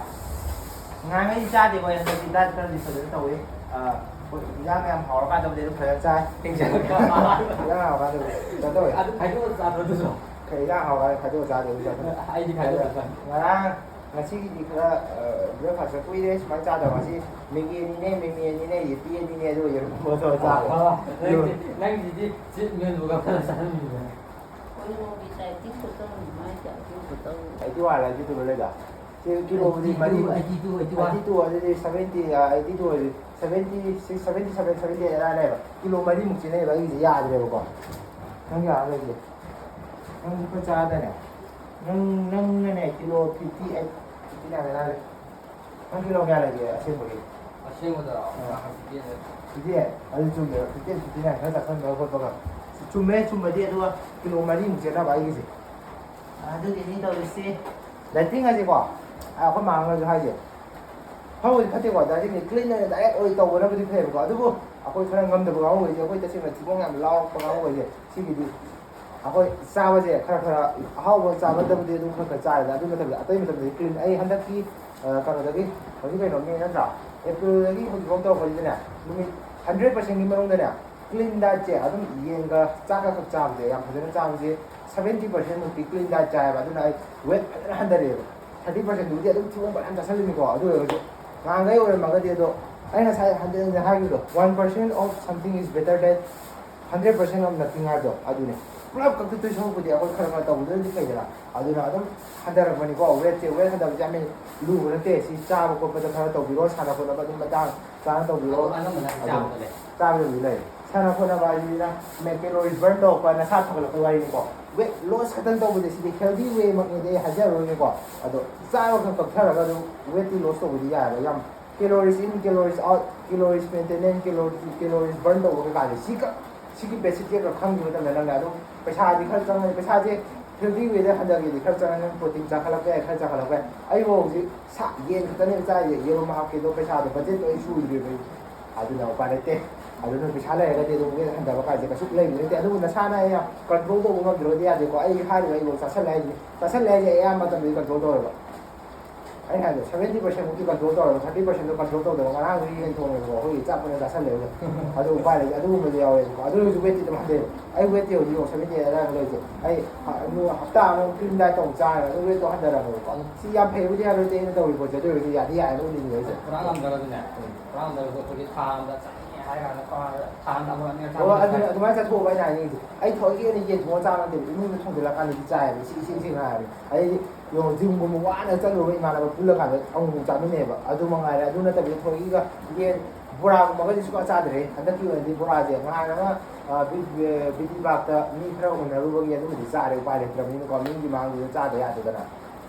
ꯉꯍꯥꯟꯈꯩꯗꯤ ꯆꯥꯗꯦꯀꯣ, ꯍꯟꯗꯛꯇꯤ ꯗꯥꯏꯠ ꯈꯔꯗꯤ ꯐꯖꯅ ꯇꯧꯋꯦ꯫ ꯑꯥ, ꯍꯣꯏ, ꯏꯟꯖꯥꯡ ꯌꯥꯝ ꯍꯥꯎꯔꯀꯥꯟꯗꯕꯨꯗꯤ ꯑꯗꯨꯝ ꯐꯖꯅ ꯆꯥꯏ꯫ ꯏꯟꯖꯥꯡ ꯍꯥꯎꯔꯀꯥꯟꯗꯕꯨꯗꯤ ꯀꯩꯅꯣ ꯇꯧꯋꯦ꯫ ꯑꯗꯨ ꯈꯥꯏꯗꯣꯛꯑ ꯆꯥꯗ꯭ꯔꯣ ꯑꯗꯨꯁꯨ? ꯀꯩ ꯏꯟꯖꯥꯡ ꯍꯥꯎꯔꯀꯥꯟꯗ ꯈꯥꯏꯗꯣꯛꯑ ꯆꯥꯗꯦ ꯑꯗꯨꯝ ꯆꯥꯊꯣꯛꯑꯦ꯫ ꯑꯩꯗꯤ ꯈꯥꯏꯗꯣꯛꯑ ꯆꯥꯏ꯫ ꯉꯔꯥꯡ, ꯉꯁꯤꯒꯤꯗꯤ ꯈꯔ, ꯑ, ꯕ꯭ꯔꯦꯛꯐꯥꯁꯇ ꯀꯨꯏꯔꯦ ꯁꯨꯃꯥꯏꯅ ꯆꯥꯗꯕ꯫ ꯉꯁꯤ ꯃꯦꯒꯤ ꯑꯅꯤꯅꯦ, ꯃꯦꯒꯤ ꯑꯅꯤꯅꯦ, ꯌꯦꯄꯤ ꯑꯅꯤꯅꯦ, ꯑꯗꯨꯒ ꯌꯦꯔꯨꯝ ꯑꯃ ꯇꯧꯔ ꯆꯥꯕ꯫ ꯑꯣ, ꯅꯪꯗꯤ, ꯅꯪꯒꯤꯗꯤ ꯆꯤꯠ ꯃꯤꯜꯕꯨ ꯀꯔꯝꯅ ꯆꯥꯍꯟꯕꯤꯕꯅꯣ? ꯀꯩꯅꯣꯒꯤ ꯗꯥꯏꯇꯤꯡ ꯈꯨꯇꯧ, ꯃꯥꯏ ꯗꯥꯏꯇꯤꯡ ꯈꯨꯇꯧ꯫ ꯑꯩꯠꯇꯤ ꯋꯥꯟ, ꯑꯩꯠꯇꯤ ꯇꯨ ꯂꯩꯗ꯫ ꯁꯤ ꯀꯤꯂꯣꯕꯨꯗꯤ ꯑꯩꯠꯇꯤ ꯇꯨ, ꯃꯔꯤ, eighty two, eighty one. Eighty two ꯑꯗꯨꯗꯤ ꯁꯚꯦꯟꯇꯤ, ꯑ, ꯑꯩꯠꯇꯤ ꯇꯨ ꯑꯣꯏꯔꯗꯤ seventy six, seventy seven, seventy eight ꯑꯗꯥꯏ ꯂꯩꯌꯦꯕ꯫ ꯀꯤꯂꯣ ꯃꯔꯤꯃꯨꯛ ꯆꯦꯟꯅꯩꯌꯦꯕ ꯑꯩꯒꯤꯁꯦ ꯌꯥꯗ꯭ꯔꯦꯕꯀꯣ꯫ ꯅꯪ ꯀꯌꯥ ꯂꯩꯒꯦ? ꯅꯪ ꯂꯨꯄꯥ ꯆꯥꯗꯅꯦ꯫ ꯅꯪ, ꯅꯪꯅꯅꯦ kilo fifty eight, fifty nine ꯑꯗꯥꯏ ꯂꯩ꯫ ꯅꯪ ꯀꯤꯂꯣ ꯀꯌꯥ ꯂꯩꯒꯦ ꯑꯁꯦꯡꯕꯒꯤ? ꯑꯁꯦꯡꯕꯗꯔꯣ? ꯑꯥ꯫ Fifty eight. Fifty eight? ꯑꯗꯨ ꯆꯨꯝꯃꯦꯕ꯫ ꯐꯤꯐꯇꯤ ꯑꯩꯠ, ꯐꯤꯐꯇꯤ ꯅꯥꯏꯟ ꯈꯔ ꯆꯥꯁꯟꯕꯒ ꯈꯣꯠꯄꯒ꯫ ꯆꯨꯝꯃꯦ, ꯆꯨꯝꯕꯗꯤ, ꯑꯗꯨꯒ ꯀꯤꯂꯣ ꯃꯔꯤꯃꯨꯛ ꯆꯦꯟꯅꯕ ꯑꯩꯒꯤꯁꯦ꯫ ꯑꯗꯨꯒꯤꯅꯤ ꯇꯧꯔꯤꯁꯦ꯫ ꯗꯥꯏꯇꯤꯡ ꯍꯥꯏꯁꯦꯀꯣ, ꯑꯩꯈꯣꯏ ꯃꯥꯡꯉꯁꯨ ꯍꯥꯏꯁꯦ, ꯐꯕꯨꯗꯤ ꯐꯠꯇꯦꯀꯣ, ꯗꯥꯏꯇꯤꯡꯗꯤ ꯀ꯭ꯂꯤꯟ ꯑꯣꯏꯅ ꯗꯥꯏꯔꯦꯛ ꯑꯣꯏ ꯇꯧꯕꯅꯕꯨꯗꯤ ꯐꯩꯌꯦꯕꯀꯣ꯫ ꯑꯗꯨꯕꯨ ꯑꯩꯈꯣꯏ ꯈꯔ ꯉꯝꯗꯕ ꯀꯥꯡꯕꯨꯈꯩꯁꯦ, ꯑꯩꯈꯣꯏ ꯇꯁꯦꯡꯅ ꯊꯤꯕꯣꯡ ꯌꯥꯝ ꯂꯥꯎꯔꯛꯄ ꯀꯥꯡꯕꯨꯈꯩꯁꯦ, ꯁꯤꯒꯤꯗꯤ ꯑꯩꯈꯣꯏ ꯆꯥꯕꯁꯦ ꯈꯔ ꯈꯔ, ꯑꯍꯥꯎꯕ ꯆꯥꯕꯗꯕꯨꯗꯤ ꯑꯗꯨꯝ ꯈꯔ ꯈꯔ ꯆꯥꯔꯦꯗ꯫ ꯑꯗꯨ ꯃꯇꯝꯗ, ꯑꯇꯩ ꯃꯇꯝꯗꯗꯤ ꯀ꯭ꯂꯤꯟ꯫ ꯑꯩ ꯍꯟꯗꯛꯀꯤ, ꯑ, ꯀꯩꯅꯣꯗꯒꯤ, ꯍꯧꯖꯤꯛ ꯀꯩꯅꯣ, ꯃꯦ ꯅꯠꯇ꯭ꯔꯥ? ꯑꯦꯄ꯭ꯔꯤꯜꯗꯒꯤ ꯍꯧꯖꯤꯛꯐꯥꯎ ꯇꯧꯔꯛꯄꯁꯤꯗꯅꯦ, ꯅꯨꯃꯤꯠ ꯍꯟꯗ꯭ꯔꯦꯠ ꯄꯥꯔꯁꯦꯟꯒꯤ ꯃꯅꯨꯡꯗꯅꯦ, ꯀ꯭ꯂꯤꯟ ꯗꯥꯏꯠꯁꯦ ꯑꯗꯨꯝ ꯌꯦꯟꯒ ꯆꯥꯛꯀ ꯈꯛ ꯆꯥꯕꯁꯦ, ꯌꯥꯝ ꯐꯖꯅ ꯆꯥꯕꯁꯦ, ꯁꯚꯦꯟꯇꯤ ꯄꯥꯔꯁꯦꯟ ꯃꯨꯛꯇꯤ ꯀ꯭ꯂꯤꯟ ꯗꯥꯏꯠ ꯆꯥꯏꯌꯦꯕ꯫ ꯑꯗꯨꯅ ꯑꯩ ꯋꯦꯠ ꯐꯖꯅ ꯍꯟꯊꯔꯛꯑꯦꯕ꯫ ꯊꯥꯔꯇꯤ ꯄꯥꯔꯁꯦꯟꯗꯨꯕꯨꯗꯤ ꯑꯗꯨꯝ ꯊꯤꯕꯣꯡ ꯐꯖꯅ ꯆꯥꯁꯜꯂꯤꯅꯤꯀꯣ꯫ ꯑꯗꯨ ꯑꯣꯏꯔꯒꯁꯨ ꯅꯍꯥꯟꯈꯩ ꯑꯣꯏꯔꯝꯃꯒꯗꯤ, ꯑꯗꯣ ꯑꯩ ꯉꯁꯥꯏ ꯍꯟꯖꯤꯟ ꯍꯟꯖꯤꯟ ꯍꯥꯏꯈꯤꯕꯗꯣ, one percent of something is better than hundred percent of nothing ꯍꯥꯏꯕꯗꯣ ꯑꯗꯨꯅꯦ꯫ ꯄꯨꯂꯞ ꯀꯛꯊꯠꯇꯣꯏ ꯁꯔꯨꯛꯄꯨꯗꯤ ꯑꯩꯈꯣꯏ ꯈꯔ ꯈꯔ ꯇꯧꯕꯗꯨꯅꯗꯤ ꯐꯩꯗꯅ꯫ ꯑꯗꯨꯅ ꯑꯗꯨꯝ ꯍꯟꯊꯔꯛꯄꯅꯤꯀꯣ꯫ ꯋꯦꯠꯁꯦ, ꯋꯦꯠ ꯍꯟꯊꯕꯁꯦ ꯌꯥꯝ ꯂꯨꯕ ꯅꯠꯇꯦ꯫ ꯁꯤ ꯆꯥꯕ ꯈꯣꯠꯄꯗ ꯈꯔ ꯇꯧꯕꯤꯔꯣ, ꯁꯥꯟꯅ ꯈꯣꯠꯅꯕ ꯑꯗꯨꯝ ꯃꯇꯥꯡ ꯆꯥꯅ ꯇꯧꯕꯤꯔꯣ꯫ ꯑꯗꯨ ꯑꯅꯝꯕꯅ ꯑꯗꯨꯝ ꯆꯥꯕꯗ ꯂꯩ꯫ ꯆꯥꯕꯗ ꯑꯗꯨꯝ ꯂꯩ꯫ ꯁꯥꯟꯅ ꯈꯣꯠꯅꯕ ꯍꯥꯏꯁꯤꯅ calories burn ꯇꯧꯔꯛꯄ, ꯅꯁꯥ ꯐꯒꯠꯂꯛꯄꯒꯤ ꯋꯥꯔꯤꯅꯤꯀꯣ꯫ ꯋꯦꯠ ꯂꯣꯁ ꯈꯛꯇꯪ ꯇꯧꯕꯗꯤ ꯁꯤꯗꯤ healthy way ꯃꯛꯅꯤꯗꯤ ꯑꯩ ꯍꯥꯏꯖꯔꯔꯣꯏꯒꯦꯀꯣ꯫ ꯑꯗꯣ ꯆꯥꯕ ꯈꯔ ꯀꯛꯊꯔꯒ ꯑꯗꯨꯝ ꯋꯦꯠꯇꯤ ꯂꯣꯁ ꯇꯧꯕꯗꯤ ꯌꯥꯏꯑꯕ꯫ ꯌꯥꯝ Calories in, calories out, calories maintenance, calories, calories burn ꯇꯧꯕ ꯀꯩꯀꯥꯁꯦ ꯁꯤꯒ, ꯁꯤꯒꯤ basic ꯈꯔ ꯈꯪꯈꯤꯕ ꯃꯇꯝꯗ ꯅꯪꯅ ꯑꯗꯨꯝ ꯄꯩꯁꯥꯗꯤ ꯈꯔ ꯆꯪꯉꯅꯤ꯫ ꯄꯩꯁꯥꯁꯦ healthy way ꯗ ꯍꯟꯊꯒꯦꯗꯤ ꯈꯔ ꯆꯪꯉꯅꯤ꯫ ꯅꯪ protein ꯆꯥꯈꯠꯂꯛꯄ ꯌꯥꯏ, ꯈꯔ ꯆꯥꯈꯠꯂꯛꯄ ꯌꯥꯏ꯫ ꯑꯩ ꯐꯥꯎ ꯍꯧꯖꯤꯛ ꯁꯥ ꯌꯦꯟ ꯈꯛꯇꯅꯦꯕ ꯆꯥꯏꯁꯦ, ꯌꯦꯔꯨꯝ ꯍꯥꯞꯀꯦꯗꯣ ꯄꯩꯁꯥꯗꯣ, budget ꯇꯣ ꯑꯩ ꯁꯨꯗ꯭ꯔꯤꯕ ꯑꯩ꯫ ꯑꯗꯨꯅ ꯎꯄꯥꯏ ꯂꯩꯇꯦ꯫ ꯑꯗꯨꯅ ꯄꯩꯁꯥ ꯂꯩꯔꯒꯗꯤ ꯑꯗꯨꯝ weight ꯍꯟꯊꯕ ꯀꯥꯏꯁꯦ ꯀꯩꯁꯨ ꯂꯩꯕ ꯅꯠꯇꯦ꯫ ꯑꯗꯨꯕꯨ ꯅꯁꯥꯅ ꯑꯩꯅ control ꯇꯧꯕ ꯉꯝꯗ꯭ꯔꯒꯗꯤ ꯌꯥꯗꯦꯀꯣ꯫ ꯑꯩ ꯍꯥꯏꯔꯤꯕ ꯑꯩ ꯆꯥꯁꯜꯂꯦ ꯍꯥꯏꯁꯤꯅꯤ, ꯆꯥꯁꯜꯂꯦ ꯍꯥꯏꯁꯦ ꯑꯌꯥꯝꯕ ꯃꯇꯝꯗꯗꯤ control ꯇꯧꯋꯦꯕ꯫ ꯑꯩ ꯍꯥꯏꯗꯣ seventy percent ꯃꯨꯛꯇꯤ control ꯇꯧꯔꯒ thirty percent ꯗꯣ control ꯇꯧꯗꯕ꯫ ꯉꯔꯥꯡꯁꯨ ꯌꯦꯟ ꯊꯣꯡꯉꯦꯕꯀꯣ, ꯑꯩꯈꯣꯏꯒꯤ ꯆꯥꯛ ꯄꯨꯟꯅ ꯆꯥꯁꯜꯂꯦꯕ꯫ ꯑꯗꯨ ꯎꯄꯥꯏ ꯂꯩꯇꯦ, ꯑꯗꯨꯒꯨꯝꯕꯗꯤ ꯌꯥꯎꯋꯦꯕꯀꯣ꯫ ꯑꯗꯨ ꯑꯣꯏꯔꯁꯨ weight ꯇꯤ ꯑꯗꯨꯝ ꯍꯟꯊꯩꯕ꯫ ꯑꯩ weight ꯇꯤ ꯍꯧꯖꯤꯛ ꯌꯦꯡꯉꯣ, seventy ꯑꯗꯥꯏꯃꯨꯛ ꯂꯩꯁꯦ꯫ ꯑꯩ ꯍ-, ꯅꯣ-, ꯍꯞꯇꯥ ꯑꯃ cream diet ꯇꯧ ꯆꯥꯔꯒ ꯑꯗꯨꯝ weight ꯇꯣ ꯍꯟꯊꯔꯝꯃꯦꯕꯀꯣ꯫ ꯁꯤ ꯌꯥꯝ ꯐꯩꯕꯨꯗꯤ ꯍꯥꯏꯔꯣꯏ, ꯑꯩꯅ ꯇꯧꯔꯤ ꯄꯣꯠꯁꯦ꯫ ꯑꯗꯨ ꯑꯣꯏꯔꯁꯨ ꯌꯥꯗꯤ ꯌꯥꯏ, ꯑꯗꯨꯝ ꯂꯤꯡꯉꯦ ꯑꯩꯁꯦ꯫ ꯄꯨꯔꯥ ꯉꯝꯗ꯭ꯔꯒꯁꯨꯅꯦ, ꯎꯝ꯫ ꯄꯨꯔꯥ ꯉꯝꯗ꯭ꯔꯒꯁꯨ ꯑꯩꯈꯣꯏꯒꯤ ꯊꯥ ꯑꯃꯗ ꯆꯥꯅꯤꯡꯉꯦ ꯍꯥꯏ ꯀꯥꯟꯗ ꯊꯥ ꯑꯃꯗ ꯑꯃꯨꯔꯛ ꯑꯅꯤꯔꯛ ꯑꯣ, ꯆꯥꯕ ꯑꯗꯨ, ꯂꯩꯇ꯭ꯔꯦ꯫ ꯑꯗꯨꯃꯥꯏꯅ ꯆꯠꯊꯣꯛꯑꯣ ꯍꯥꯏꯅ ꯍꯥꯏꯅꯤꯡꯉꯤꯁꯦ꯫ ꯑꯩ ꯊꯑꯣꯏꯒꯤ ꯑꯣꯏꯅ ꯌꯦꯟ ꯊꯣꯡꯉ ꯆꯥꯕ ꯅꯠꯇꯦꯕ, ꯏꯃꯨꯡꯗ ꯊꯣꯡꯖꯤꯜꯂꯀꯥꯟꯗꯗꯤ ꯆꯥꯏꯌꯦꯕ, ꯁꯤ ꯏꯁꯦꯡ ꯁꯦꯡꯅ ꯍꯥꯏꯔꯕꯅꯤ꯫ ꯑꯗꯩꯗꯤ ꯌꯦꯡꯉꯣ, gym ꯒꯨꯝꯕ ꯋꯥꯅ ꯆꯠꯂꯨꯔꯒ ꯏꯃꯥꯟꯅꯕ ꯄꯨꯜꯂꯀꯥꯟꯗ ꯑꯃꯨꯛ ꯑꯃꯨꯛ ꯆꯥꯃꯤꯟꯅꯩꯌꯦꯕ꯫ ꯑꯗꯨ ꯃꯉꯥꯏꯔꯦ꯫ ꯑꯗꯨ ꯅꯠꯇꯕꯤꯗ ꯊꯑꯣꯏꯒꯤꯒ ꯌꯦꯟ ꯕꯣꯔꯥꯒꯨꯝꯕꯒꯗꯤ ꯁꯨꯡꯆꯥ ꯆꯥꯗ꯭ꯔꯦ꯫ ꯍꯟꯗꯛꯀꯤ ꯑꯣꯏꯅꯗꯤ ꯕꯣꯔꯥꯁꯦ ꯉꯍꯥꯟ ꯑꯃ, ꯑ, ꯕꯤ-, ꯕꯤ-, ꯕꯤ ꯇꯤ ꯄꯥꯔꯛꯇ ꯃꯤ ꯈꯔ ꯎꯅꯔꯨꯕꯒꯤ ꯑꯗꯨꯕꯨꯗꯤ ꯆꯥꯔꯦ, ꯎꯄꯥꯏ ꯂꯩꯇ꯭ꯔꯕꯅꯤꯅꯀꯣ꯫ ꯃꯤꯒꯤ ꯃꯥꯡꯗꯨꯗ ꯆꯥꯗ ꯌꯥꯗꯗꯅ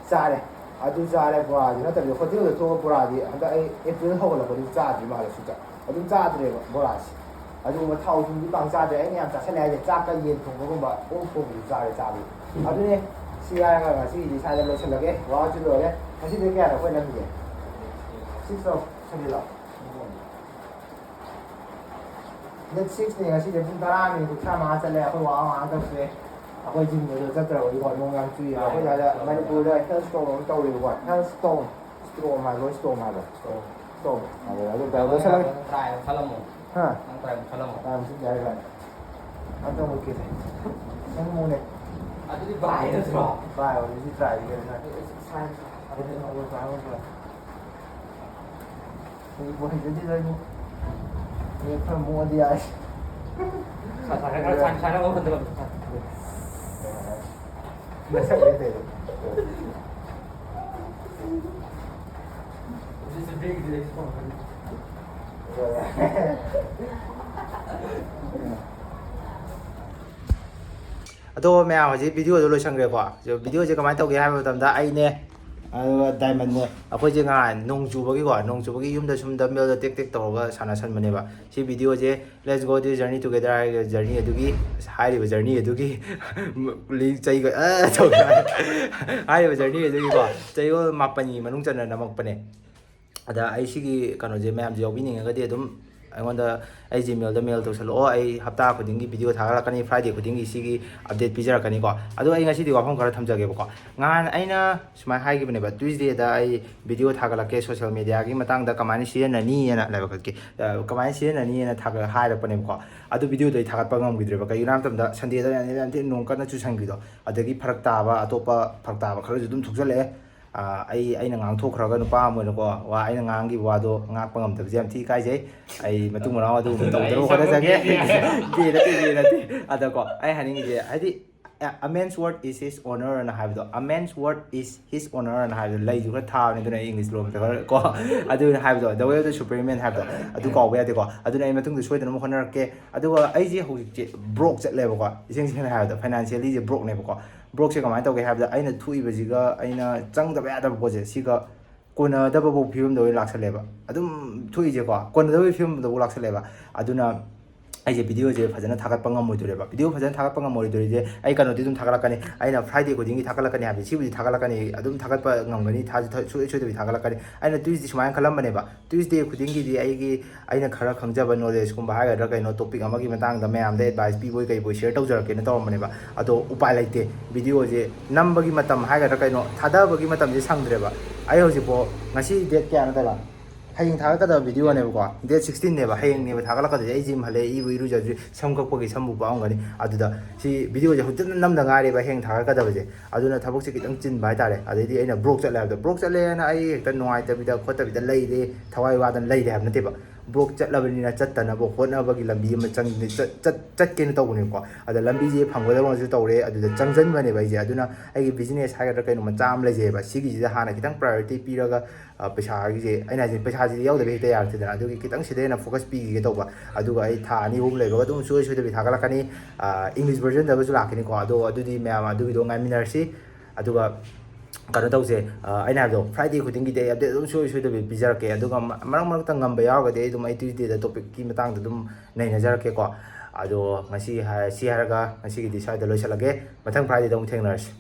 ꯆꯥꯔꯦ꯫ ꯑꯗꯨ ꯆꯥꯔꯦ, ꯕꯣꯔꯥꯗꯤ ꯅꯠꯇꯕꯤꯗ ꯍꯣꯇꯦꯜꯗ ꯊꯣꯛꯑꯒ ꯕꯣꯔꯥꯗꯤ ꯍꯟꯗꯛ ꯑꯩ ꯑꯦꯄ꯭ꯔꯤꯜ ꯍꯧꯒꯠꯂꯛꯄꯗꯒꯤ ꯆꯥꯗ꯭ꯔꯤ ꯃꯥꯜꯂꯦ ꯁꯨꯡꯆꯥ꯫ ꯑꯗꯨꯝ ꯆꯥꯗ꯭ꯔꯦꯕ ꯕꯣꯔꯥꯁꯦ꯫ ꯑꯗꯨꯒꯨꯝꯕ ꯊꯥꯎ ꯊꯨꯝꯗꯤ ꯄꯥꯡ ꯆꯥꯗ꯭ꯔꯦ꯫ ꯑꯩꯅ ꯌꯥꯝ ꯆꯥꯁꯜꯂꯦ ꯍꯥꯏꯁꯦ ꯆꯥꯛꯀ ꯌꯦꯟ ꯊꯣꯡꯕꯒꯨꯝꯕ, ꯑꯣꯛ ꯊꯣꯡꯕꯗꯤ ꯆꯥꯔꯦ ꯆꯥꯕꯗꯤ꯫ ꯑꯗꯨꯅꯦ, ꯁꯤ ꯍꯥꯏꯔꯒ ꯉꯁꯤꯒꯤꯗꯤ ꯁ꯭ꯋꯥꯏꯗ ꯂꯣꯏꯁꯤꯜꯂꯒꯦ꯫ Workout ꯁꯨ ꯂꯣꯏꯔꯦ꯫ ꯉꯁꯤꯗꯤ ꯀꯌꯥꯅꯣ ꯑꯩꯈꯣꯏ ꯅꯝꯃꯤꯁꯦ? Six ꯂꯣ? Seven ꯂꯣ? Date six ꯅꯦ ꯉꯁꯤꯁꯦ, ꯄꯨꯡ ꯇꯔꯥ ꯃꯤꯅꯤꯠ ꯀꯨꯟꯊ꯭ꯔꯥ ꯃꯉꯥ ꯆꯠꯂꯦ꯫ ꯑꯩꯈꯣꯏ workout ꯉꯥꯏꯍꯥꯛ ꯇꯧꯁꯦ꯫ ꯑꯩꯈꯣꯏ gym ꯗꯁꯨ ꯆꯠꯇ꯭ꯔꯕꯒꯤꯀꯣ, ꯅꯣꯡ ꯌꯥꯝ ꯆꯨꯏꯌꯦꯕ꯫ ꯑꯩꯈꯣꯏ ꯁ꯭ꯋꯥꯏꯗ ꯃꯅꯤꯄꯨꯔꯗ hail storm ꯑꯃ ꯇꯧꯔꯤꯕꯀꯣ, hail storm꯫ Storm ꯍꯥꯏꯕ꯭ꯔꯣ, storm ꯍꯥꯏꯕ꯭ꯔꯣ? Storm꯫ Storm ꯍꯥꯏꯕ꯭ꯔꯣ? ꯑꯗꯨ ꯇꯧꯔꯒ ꯂꯣꯏꯁꯜꯂꯒꯦ꯫ Try ꯑꯃ ꯈꯜꯂꯝꯃꯣ꯫ ꯍꯥ? ꯅꯪ try ꯑꯃ ꯈꯜꯂꯝꯃꯣ꯫ Try ꯑꯃ ꯁꯤꯟꯁꯦ ꯍꯥꯏꯔꯣ? ꯑꯝꯇ ꯃꯨꯠꯀꯦꯁꯦ꯫ ꯅꯪ ꯃꯨꯅꯦ꯫ ꯑꯗꯨꯗꯤ bye ꯅꯠꯇ꯭ꯔꯣ? Bye ꯑꯣꯏꯔꯗꯤ ꯁꯤ try ꯁꯦ ꯀꯩꯅꯣ ꯁꯥꯏ꯫ Sign꯫ ꯑꯗꯨꯗꯤ ꯑꯃꯨꯛ try ꯑꯃꯨꯛ try꯫ ꯑꯩꯕꯨ ꯍꯩꯖꯗꯦꯗ ꯑꯩꯕꯨ꯫ ꯑꯩ ꯈꯔ ꯃꯣꯛꯑꯗꯤ ꯌꯥꯔꯦ꯫ ꯁꯥ-, ꯁꯥ-, ꯁꯥ-, ꯁꯥ-, ꯁꯥ-, ꯁꯥ-, ꯁꯥ-, ꯁꯥ-, ꯅꯁꯛ ꯂꯣꯏ ꯇꯩꯔꯦ꯫ ꯑꯗꯣ ꯃꯌꯥꯝ, ꯍꯧꯖꯤꯛ video ꯗꯣ ꯂꯣꯏꯁꯟꯈ꯭ꯔꯦꯀꯣ꯫ ꯑꯗꯣ video ꯁꯦ ꯀꯃꯥꯏꯅ ꯇꯧꯒꯦ ꯍꯥꯏꯕ ꯃꯇꯝꯗ, ꯑꯩꯅꯦ, ꯑꯗꯨꯒ ꯗꯥꯏꯃꯟꯅꯦ꯫ ꯑꯩꯈꯣꯏꯁꯦ ꯉꯍꯥꯟ ꯅꯣꯡ ꯆꯨꯕꯒꯤꯀꯣ, ꯅꯣꯡ ꯆꯨꯕꯒꯤ ꯌꯨꯝꯗ ꯁꯨꯝ ꯗꯝꯕꯦꯜꯗ ꯇꯦꯛ ꯇꯦꯛ ꯇꯧꯔꯒ ꯁꯥꯟꯅꯁꯟꯕꯅꯦꯕ꯫ ꯁꯤ ꯚꯤꯗꯤꯑꯣꯁꯦ Let's Go This Journey Together ꯍꯥꯏꯔꯤꯕ ꯖꯔꯅꯤ ꯑꯗꯨꯒꯤ, ꯍꯥꯏꯔꯤꯕ ꯖꯔꯅꯤ ꯑꯗꯨꯒꯤ ꯂꯤ-, ꯆꯩꯒ ꯑ ꯇꯧ-, ꯍꯥꯏꯔꯤꯕ ꯖꯔꯅꯤ ꯑꯗꯨꯒꯤꯀꯣ, ꯆꯌꯣꯜ ꯃꯥꯄꯟꯒꯤ ꯃꯅꯨꯡ ꯆꯟꯅ ꯅꯝꯃꯛꯄꯅꯦ꯫ ꯑꯗ ꯑꯩ ꯁꯤꯒꯤ ꯀꯩꯅꯣꯁꯦ ꯃꯌꯥꯝꯁꯦ ꯌꯥꯎꯕꯤꯅꯤꯡꯉꯒꯗꯤ ꯑꯗꯨꯝ ꯑꯩꯉꯣꯟꯗ, ꯑꯩ ꯖꯤꯃꯦꯜꯗ ꯃꯦꯜ ꯇꯧꯁꯜꯂꯛꯑꯣ꯫ ꯑꯩ ꯍꯞꯇꯥ ꯈꯨꯗꯤꯡꯒꯤ ꯚꯤꯗꯤꯑꯣ ꯊꯥꯒꯠꯂꯛꯀꯅꯤ, ꯐ꯭ꯔꯥꯏꯗꯦ ꯈꯨꯗꯤꯡꯒꯤ ꯁꯤꯒꯤ ꯑꯞꯗꯦꯠ ꯄꯤꯖꯔꯛꯀꯅꯤꯀꯣ꯫ ꯑꯗꯣ ꯑꯩ ꯉꯁꯤꯗꯤ ꯋꯥꯐꯝ ꯈꯔ ꯊꯝꯖꯒꯦꯕꯀꯣ꯫ ꯉꯍꯥꯟ ꯑꯩꯅ ꯁꯨꯃꯥꯏꯅ ꯍꯥꯏꯈꯤꯕꯅꯦꯕ, ꯇ꯭ꯌꯨꯁꯗꯦꯗ ꯑꯩ ꯚꯤꯗꯤꯑꯣ ꯊꯥꯒꯠꯂꯛꯀꯦ ꯁꯣꯁꯤꯌꯦꯜ ꯃꯦꯗꯤꯌꯥꯒꯤ ꯃꯇꯥꯡꯗ ꯀꯃꯥꯏꯅ ꯁꯤꯖꯤꯟꯅꯅꯤꯅ, ꯂꯥꯏꯕꯛ ꯐꯠꯀꯦ, ꯑ, ꯀꯃꯥꯏꯅ ꯁꯤꯖꯤꯟꯅꯅꯤꯅ ꯊꯥꯒꯠ-, ꯍꯥꯏꯔꯛꯄꯅꯦꯕꯀꯣ꯫ ꯑꯗꯨ ꯚꯤꯗꯤꯑꯣꯗꯣ ꯑꯩ ꯊꯥꯒꯠꯄ ꯉꯝꯈꯤꯗ꯭ꯔꯦꯕ꯫ ꯀꯩꯒꯤꯅꯣ ꯍꯥꯏꯕ ꯃꯇꯝꯗ ꯁꯟꯗꯦꯗ ꯌꯥꯝ ꯊꯤꯅ ꯅꯣꯡ ꯀꯟꯅ ꯆꯨꯁꯟꯈꯤꯗꯣ, ꯑꯗꯒꯤ ꯐꯔꯛ ꯇꯥꯕ, ꯑꯇꯣꯞꯄ ꯐꯔꯛ ꯇꯥꯕ ꯈꯔꯁꯨ ꯑꯗꯨꯝ ꯊꯣꯛꯆꯜꯂꯛꯑꯦ꯫ ꯑ, ꯑꯩ, ꯑꯩꯅ ꯉꯥꯡꯊꯣꯛꯈ꯭ꯔꯒ ꯅꯨꯄꯥ ꯑꯃ ꯑꯣꯏꯅꯀꯣ, ꯋꯥ, ꯑꯩꯅ ꯉꯥꯡꯈꯤꯕ ꯋꯥꯗꯣ ꯉꯥꯛꯄ ꯉꯝꯗꯕꯁꯦ ꯌꯥꯝ ꯊꯤ ꯏꯀꯥꯏꯖꯩ꯫ ꯑꯩ ꯃꯇꯨꯡ ꯃꯅꯥꯎ ꯑꯗꯨꯒꯨꯝꯕ ꯇꯧꯗꯅꯕ ꯍꯣꯠꯅꯖꯒꯦ꯫ ꯒꯦ ꯅꯠꯇꯦ, ꯒꯦ ꯅꯠꯇꯦ꯫ ꯑꯗꯀꯣ, ꯑꯩ ꯍꯥꯏꯅꯤꯡꯉꯤꯁꯦ, ꯍꯥꯏꯗꯤ, "A man's word is his honor" ꯑꯅ ꯍꯥꯏꯕꯗꯣ, "A man's word is his honor" ꯑꯅ ꯍꯥꯏꯕꯗꯣ, ꯂꯩꯁꯨ ꯈꯔ ꯊꯥꯕꯅꯦ, ꯑꯗꯨꯅ ꯑꯩ ꯏꯪꯂꯤꯁ ꯂꯣꯟꯗ ꯈꯔ ꯀꯣ, ꯑꯗꯨꯅ ꯍꯥꯏꯕꯗꯣ, "The way of the Superman" ꯍꯥꯏꯕꯗꯣ, ꯑꯗꯨ ꯀꯥꯎꯕ ꯌꯥꯗꯦꯀꯣ꯫ ꯑꯗꯨꯅ ꯑꯩ ꯃꯇꯨꯡꯗ ꯁꯣꯏꯗꯅꯕ ꯍꯣꯠꯅꯔꯛꯀꯦ꯫ ꯑꯗꯨꯒ ꯑꯩꯁꯦ ꯍꯧꯖꯤꯛꯁꯦ ꯕ꯭ꯔꯣꯛ ꯆꯠꯂꯦꯕꯀꯣ, ꯏꯁꯦꯡ ꯁꯦꯡꯅ ꯍꯥꯏꯔꯕꯗ ꯐꯥꯏꯅꯥꯟꯁꯤꯌꯦꯜꯂꯤꯁꯦ ꯕ꯭ꯔꯣꯛꯅꯦꯕꯀꯣ꯫ ꯕ꯭ꯔꯣꯛꯁꯦ ꯀꯃꯥꯏꯅ ꯇꯧꯒꯦ ꯍꯥꯏꯕꯗ, ꯑꯩꯅ ꯊꯣꯛꯏꯕꯁꯤꯒ, ꯑꯩꯅ ꯆꯪꯗꯕ ꯌꯥꯗꯕ ꯄꯣꯠꯁꯦ, ꯁꯤꯒ ꯀꯣꯟꯅꯗꯕꯐꯥꯎ ꯐꯤꯕꯝꯗ ꯑꯣꯏꯅ ꯂꯥꯛꯁꯜꯂꯦꯕ꯫ ꯑꯗꯨꯝ ꯊꯣꯛꯏꯁꯦꯀꯣ, ꯀꯣꯟꯅꯗꯕꯒꯤ ꯐꯤꯕꯝꯗꯐꯥꯎ ꯂꯥꯛꯁꯜꯂꯦꯕ꯫ ꯑꯗꯨꯅ ꯑꯩꯁꯦ ꯚꯤꯗꯤꯑꯣꯁꯦ ꯐꯖꯅ ꯊꯥꯒꯠꯄ ꯉꯝꯃꯣꯏꯗꯣꯔꯦꯕ꯫ ꯚꯤꯗꯤꯑꯣ ꯐꯖꯅ ꯊꯥꯒꯠꯄ ꯉꯝꯃꯣꯏꯗꯣꯔꯤꯁꯦ, ꯑꯩ ꯀꯩꯅꯣꯗꯤ ꯑꯗꯨꯝ ꯊꯥꯒꯠꯂꯛꯀꯅꯤ, ꯑꯩꯅ ꯐ꯭ꯔꯥꯏꯗꯦ ꯈꯨꯗꯤꯡꯒꯤ ꯊꯥꯒꯠꯂꯛꯀꯅꯤ ꯍꯥꯏꯕꯗꯤ, ꯁꯤꯕꯨꯗꯤ ꯊꯥꯒꯠꯂꯛꯀꯅꯤ, ꯑꯗꯨꯝ ꯊꯥꯒꯠꯄ ꯉꯝꯒꯅꯤ, ꯊꯥꯁꯨ ꯊꯥ-, ꯁꯨꯡꯁꯣꯏ ꯁꯣꯏꯗꯕꯤ ꯊꯥꯒꯠꯂꯛꯀꯅꯤ꯫ ꯑꯩꯅ ꯇ꯭ꯌꯨꯁꯗꯦ ꯁꯨꯃꯥꯏꯅ ꯈꯜꯂꯝꯕꯅꯦꯕ, ꯇ꯭ꯌꯨꯁꯗꯦ ꯈꯨꯗꯤꯡꯒꯤꯗꯤ ꯑꯩꯒꯤ, ꯑꯩꯅ ꯈꯔ ꯈꯪꯖꯕ ꯅꯣꯂꯦꯖꯀꯨꯝꯕ ꯍꯥꯏꯒꯗ꯭ꯔꯥ ꯀꯩꯅꯣ, ꯇꯣꯄꯤꯛ ꯑꯃꯒꯤ ꯃꯇꯥꯡꯗ ꯃꯌꯥꯝꯗ ꯑꯦꯗꯚꯥꯏꯁ ꯄꯤꯕꯣꯏ ꯀꯩꯕꯣꯏ ꯁꯤꯌꯔ ꯇꯧꯖꯔꯛꯀꯦꯅ ꯇꯧꯔꯝꯕꯅꯦꯕ꯫ ꯑꯗꯣ ꯎꯄꯥꯏ ꯂꯩꯇꯦ, ꯚꯤꯗꯤꯑꯣꯁꯦ ꯅꯝꯕꯒꯤ ꯃꯇꯝ ꯍꯥꯏꯒꯗ꯭ꯔꯥ ꯀꯩꯅꯣ, ꯊꯥꯗꯕꯒꯤ ꯃꯇꯝꯁꯦ ꯁꯪꯗ꯭ꯔꯦꯕ꯫ ꯑꯩ ꯍꯧꯖꯤꯛꯐꯥꯎ, ꯉꯁꯤ ꯗꯦꯠ ꯀꯌꯥꯅꯣ ꯇꯥꯏꯕ? ꯍꯌꯦꯡ ꯊꯥꯒꯠꯀꯗꯕ ꯚꯤꯗꯤꯑꯣꯅꯦꯕꯀꯣ, ꯗꯦꯠ ꯁꯤꯛꯁꯇꯤꯟꯅꯦꯕ, ꯍꯌꯦꯡꯅꯦꯕ ꯊꯥꯒꯠꯂꯛꯀꯗꯣꯏꯁꯦ꯫ ꯑꯩ ꯖꯤꯝ ꯍꯜꯂꯛꯑꯦ, ꯏꯕꯨ ꯏꯔꯨꯖꯗ꯭ꯔꯤ, ꯁꯝ ꯀꯛꯄꯒꯤ ꯁꯝꯕꯨ ꯄꯥꯝꯒꯅꯤ꯫ ꯑꯗꯨꯗ ꯁꯤ ꯚꯤꯗꯤꯑꯣꯁꯦ ꯍꯧꯖꯤꯛꯇ ꯅꯝꯗ ꯉꯥꯏꯔꯦꯕ ꯍꯌꯦꯡ ꯊꯥꯒꯠꯀꯗꯕꯁꯦ꯫ ꯑꯗꯨꯅ ꯊꯕꯛꯁꯦ ꯈꯤꯇꯪ ꯆꯤꯟꯕ ꯍꯥꯏꯇꯥꯔꯦ꯫ ꯑꯗꯩꯗꯤ ꯑꯩꯅ ꯕ꯭ꯔꯣꯛ ꯆꯠꯂꯦ ꯍꯥꯏꯕꯗꯣ, ꯕ꯭ꯔꯣꯛ ꯆꯠꯂꯦꯅ ꯑꯩ ꯍꯦꯛꯇ ꯅꯨꯡꯉꯥꯏꯇꯕꯤꯗ ꯈꯣꯠꯇꯕꯤꯗ ꯂꯩꯔꯦ, ꯊꯋꯥꯏ ꯋꯥꯗꯅ ꯂꯩꯔꯦ ꯍꯥꯏꯕ ꯅꯠꯇꯦꯕ꯫ ꯕ꯭ꯔꯣꯛ ꯆꯠꯂꯕꯅꯤꯅ ꯆꯠꯇꯅꯕ ꯍꯣꯠꯅꯕꯒꯤ ꯂꯝꯕꯤ ꯑꯃ ꯆꯪ-, ꯆꯠ-, ꯆꯠꯀꯦꯅ ꯇꯧꯕꯅꯦꯕꯀꯣ꯫ ꯑꯗ ꯂꯝꯕꯤꯁꯦ ꯐꯪꯒꯗꯧꯅꯁꯨ ꯇꯧꯔꯦ, ꯑꯗꯨꯗ ꯆꯪꯁꯤꯟꯕꯅꯦꯕ ꯑꯩꯁꯦ꯫ ꯑꯗꯨꯅ ꯑꯩꯒꯤ ꯕꯤꯖꯤꯅꯦꯁ ꯍꯥꯏꯒꯗ꯭ꯔꯥ ꯀꯩꯅꯣ ꯃꯆꯥ ꯑꯃ ꯂꯩꯖꯩꯑꯕ, ꯁꯤꯒꯤꯁꯤꯗ ꯍꯥꯟꯅ ꯈꯤꯇꯪ ꯄ꯭ꯔꯥꯏꯌꯣꯔꯤꯇꯤ ꯄꯤꯔꯒ, ꯑ, ꯄꯩꯁꯥꯒꯤꯁꯦ, ꯑꯩꯅ ꯍꯥꯏꯁꯦ ꯄꯩꯁꯥꯁꯤꯗꯤ ꯌꯥꯎꯗꯕ ꯍꯦꯛꯇ ꯌꯥꯔꯛꯇꯦꯗꯅ, ꯑꯗꯨꯒꯤ ꯈꯤꯇꯪ ꯁꯤꯗ ꯍꯦꯟꯅ ꯐꯣꯀꯁ ꯄꯤꯈꯤꯒꯦ ꯇꯧꯕ꯫ ꯑꯗꯨꯒ ꯑꯩ ꯊꯥ ꯑꯅꯤ ꯑꯍꯨꯝ ꯂꯩꯕꯒ ꯑꯗꯨꯝ ꯁꯨꯡꯁꯣꯏ ꯁꯣꯏꯗꯕꯤ ꯊꯥꯒꯠꯂꯛꯀꯅꯤ꯫ ꯑ, ꯏꯪꯂꯤꯁ ꯚꯔꯖꯟꯗꯒꯁꯨ ꯂꯥꯛꯀꯅꯤꯀꯣ꯫ ꯑꯗꯣ ꯑꯗꯨꯗꯤ ꯃꯌꯥꯝ ꯑꯗꯨꯒꯤꯗꯣ ꯉꯥꯏꯃꯤꯟꯅꯔꯁꯤ꯫ ꯑꯗꯨꯒ ꯀꯩꯅꯣ ꯇꯧꯁꯦ, ꯑꯩꯅ ꯍꯥꯏꯕꯗꯣ, Friday ꯈꯨꯗꯤꯡꯒꯤꯗꯤ ꯑꯩ update ꯑꯗꯨꯝ ꯁꯣꯏ ꯁꯣꯏꯗꯕꯤ ꯄꯤꯖꯔꯛꯀꯦ꯫ ꯑꯗꯨꯒ ꯃꯔꯛ ꯃꯔꯛꯇ ꯉꯝꯕ ꯌꯥꯎꯔꯒꯗꯤ ꯑꯩ ꯑꯗꯨꯝ ꯑꯩ Tuesdayꯗ topicꯀꯤ ꯃꯇꯥꯡꯗ ꯑꯗꯨꯝ ꯅꯩꯅꯖꯔꯛꯀꯦꯀꯣ꯫ ꯑꯗꯣ ꯉꯁꯤ ꯁꯤ ꯍꯥꯏꯔꯒ ꯉꯁꯤꯒꯤꯗꯤ ꯁ꯭ꯋꯥꯏꯗ ꯂꯣꯏꯁꯤꯜꯂꯒꯦ꯫ ꯃꯊꯪ Fridayꯗ ꯑꯃꯨꯛ ꯊꯦꯡꯅꯔꯁꯤ꯫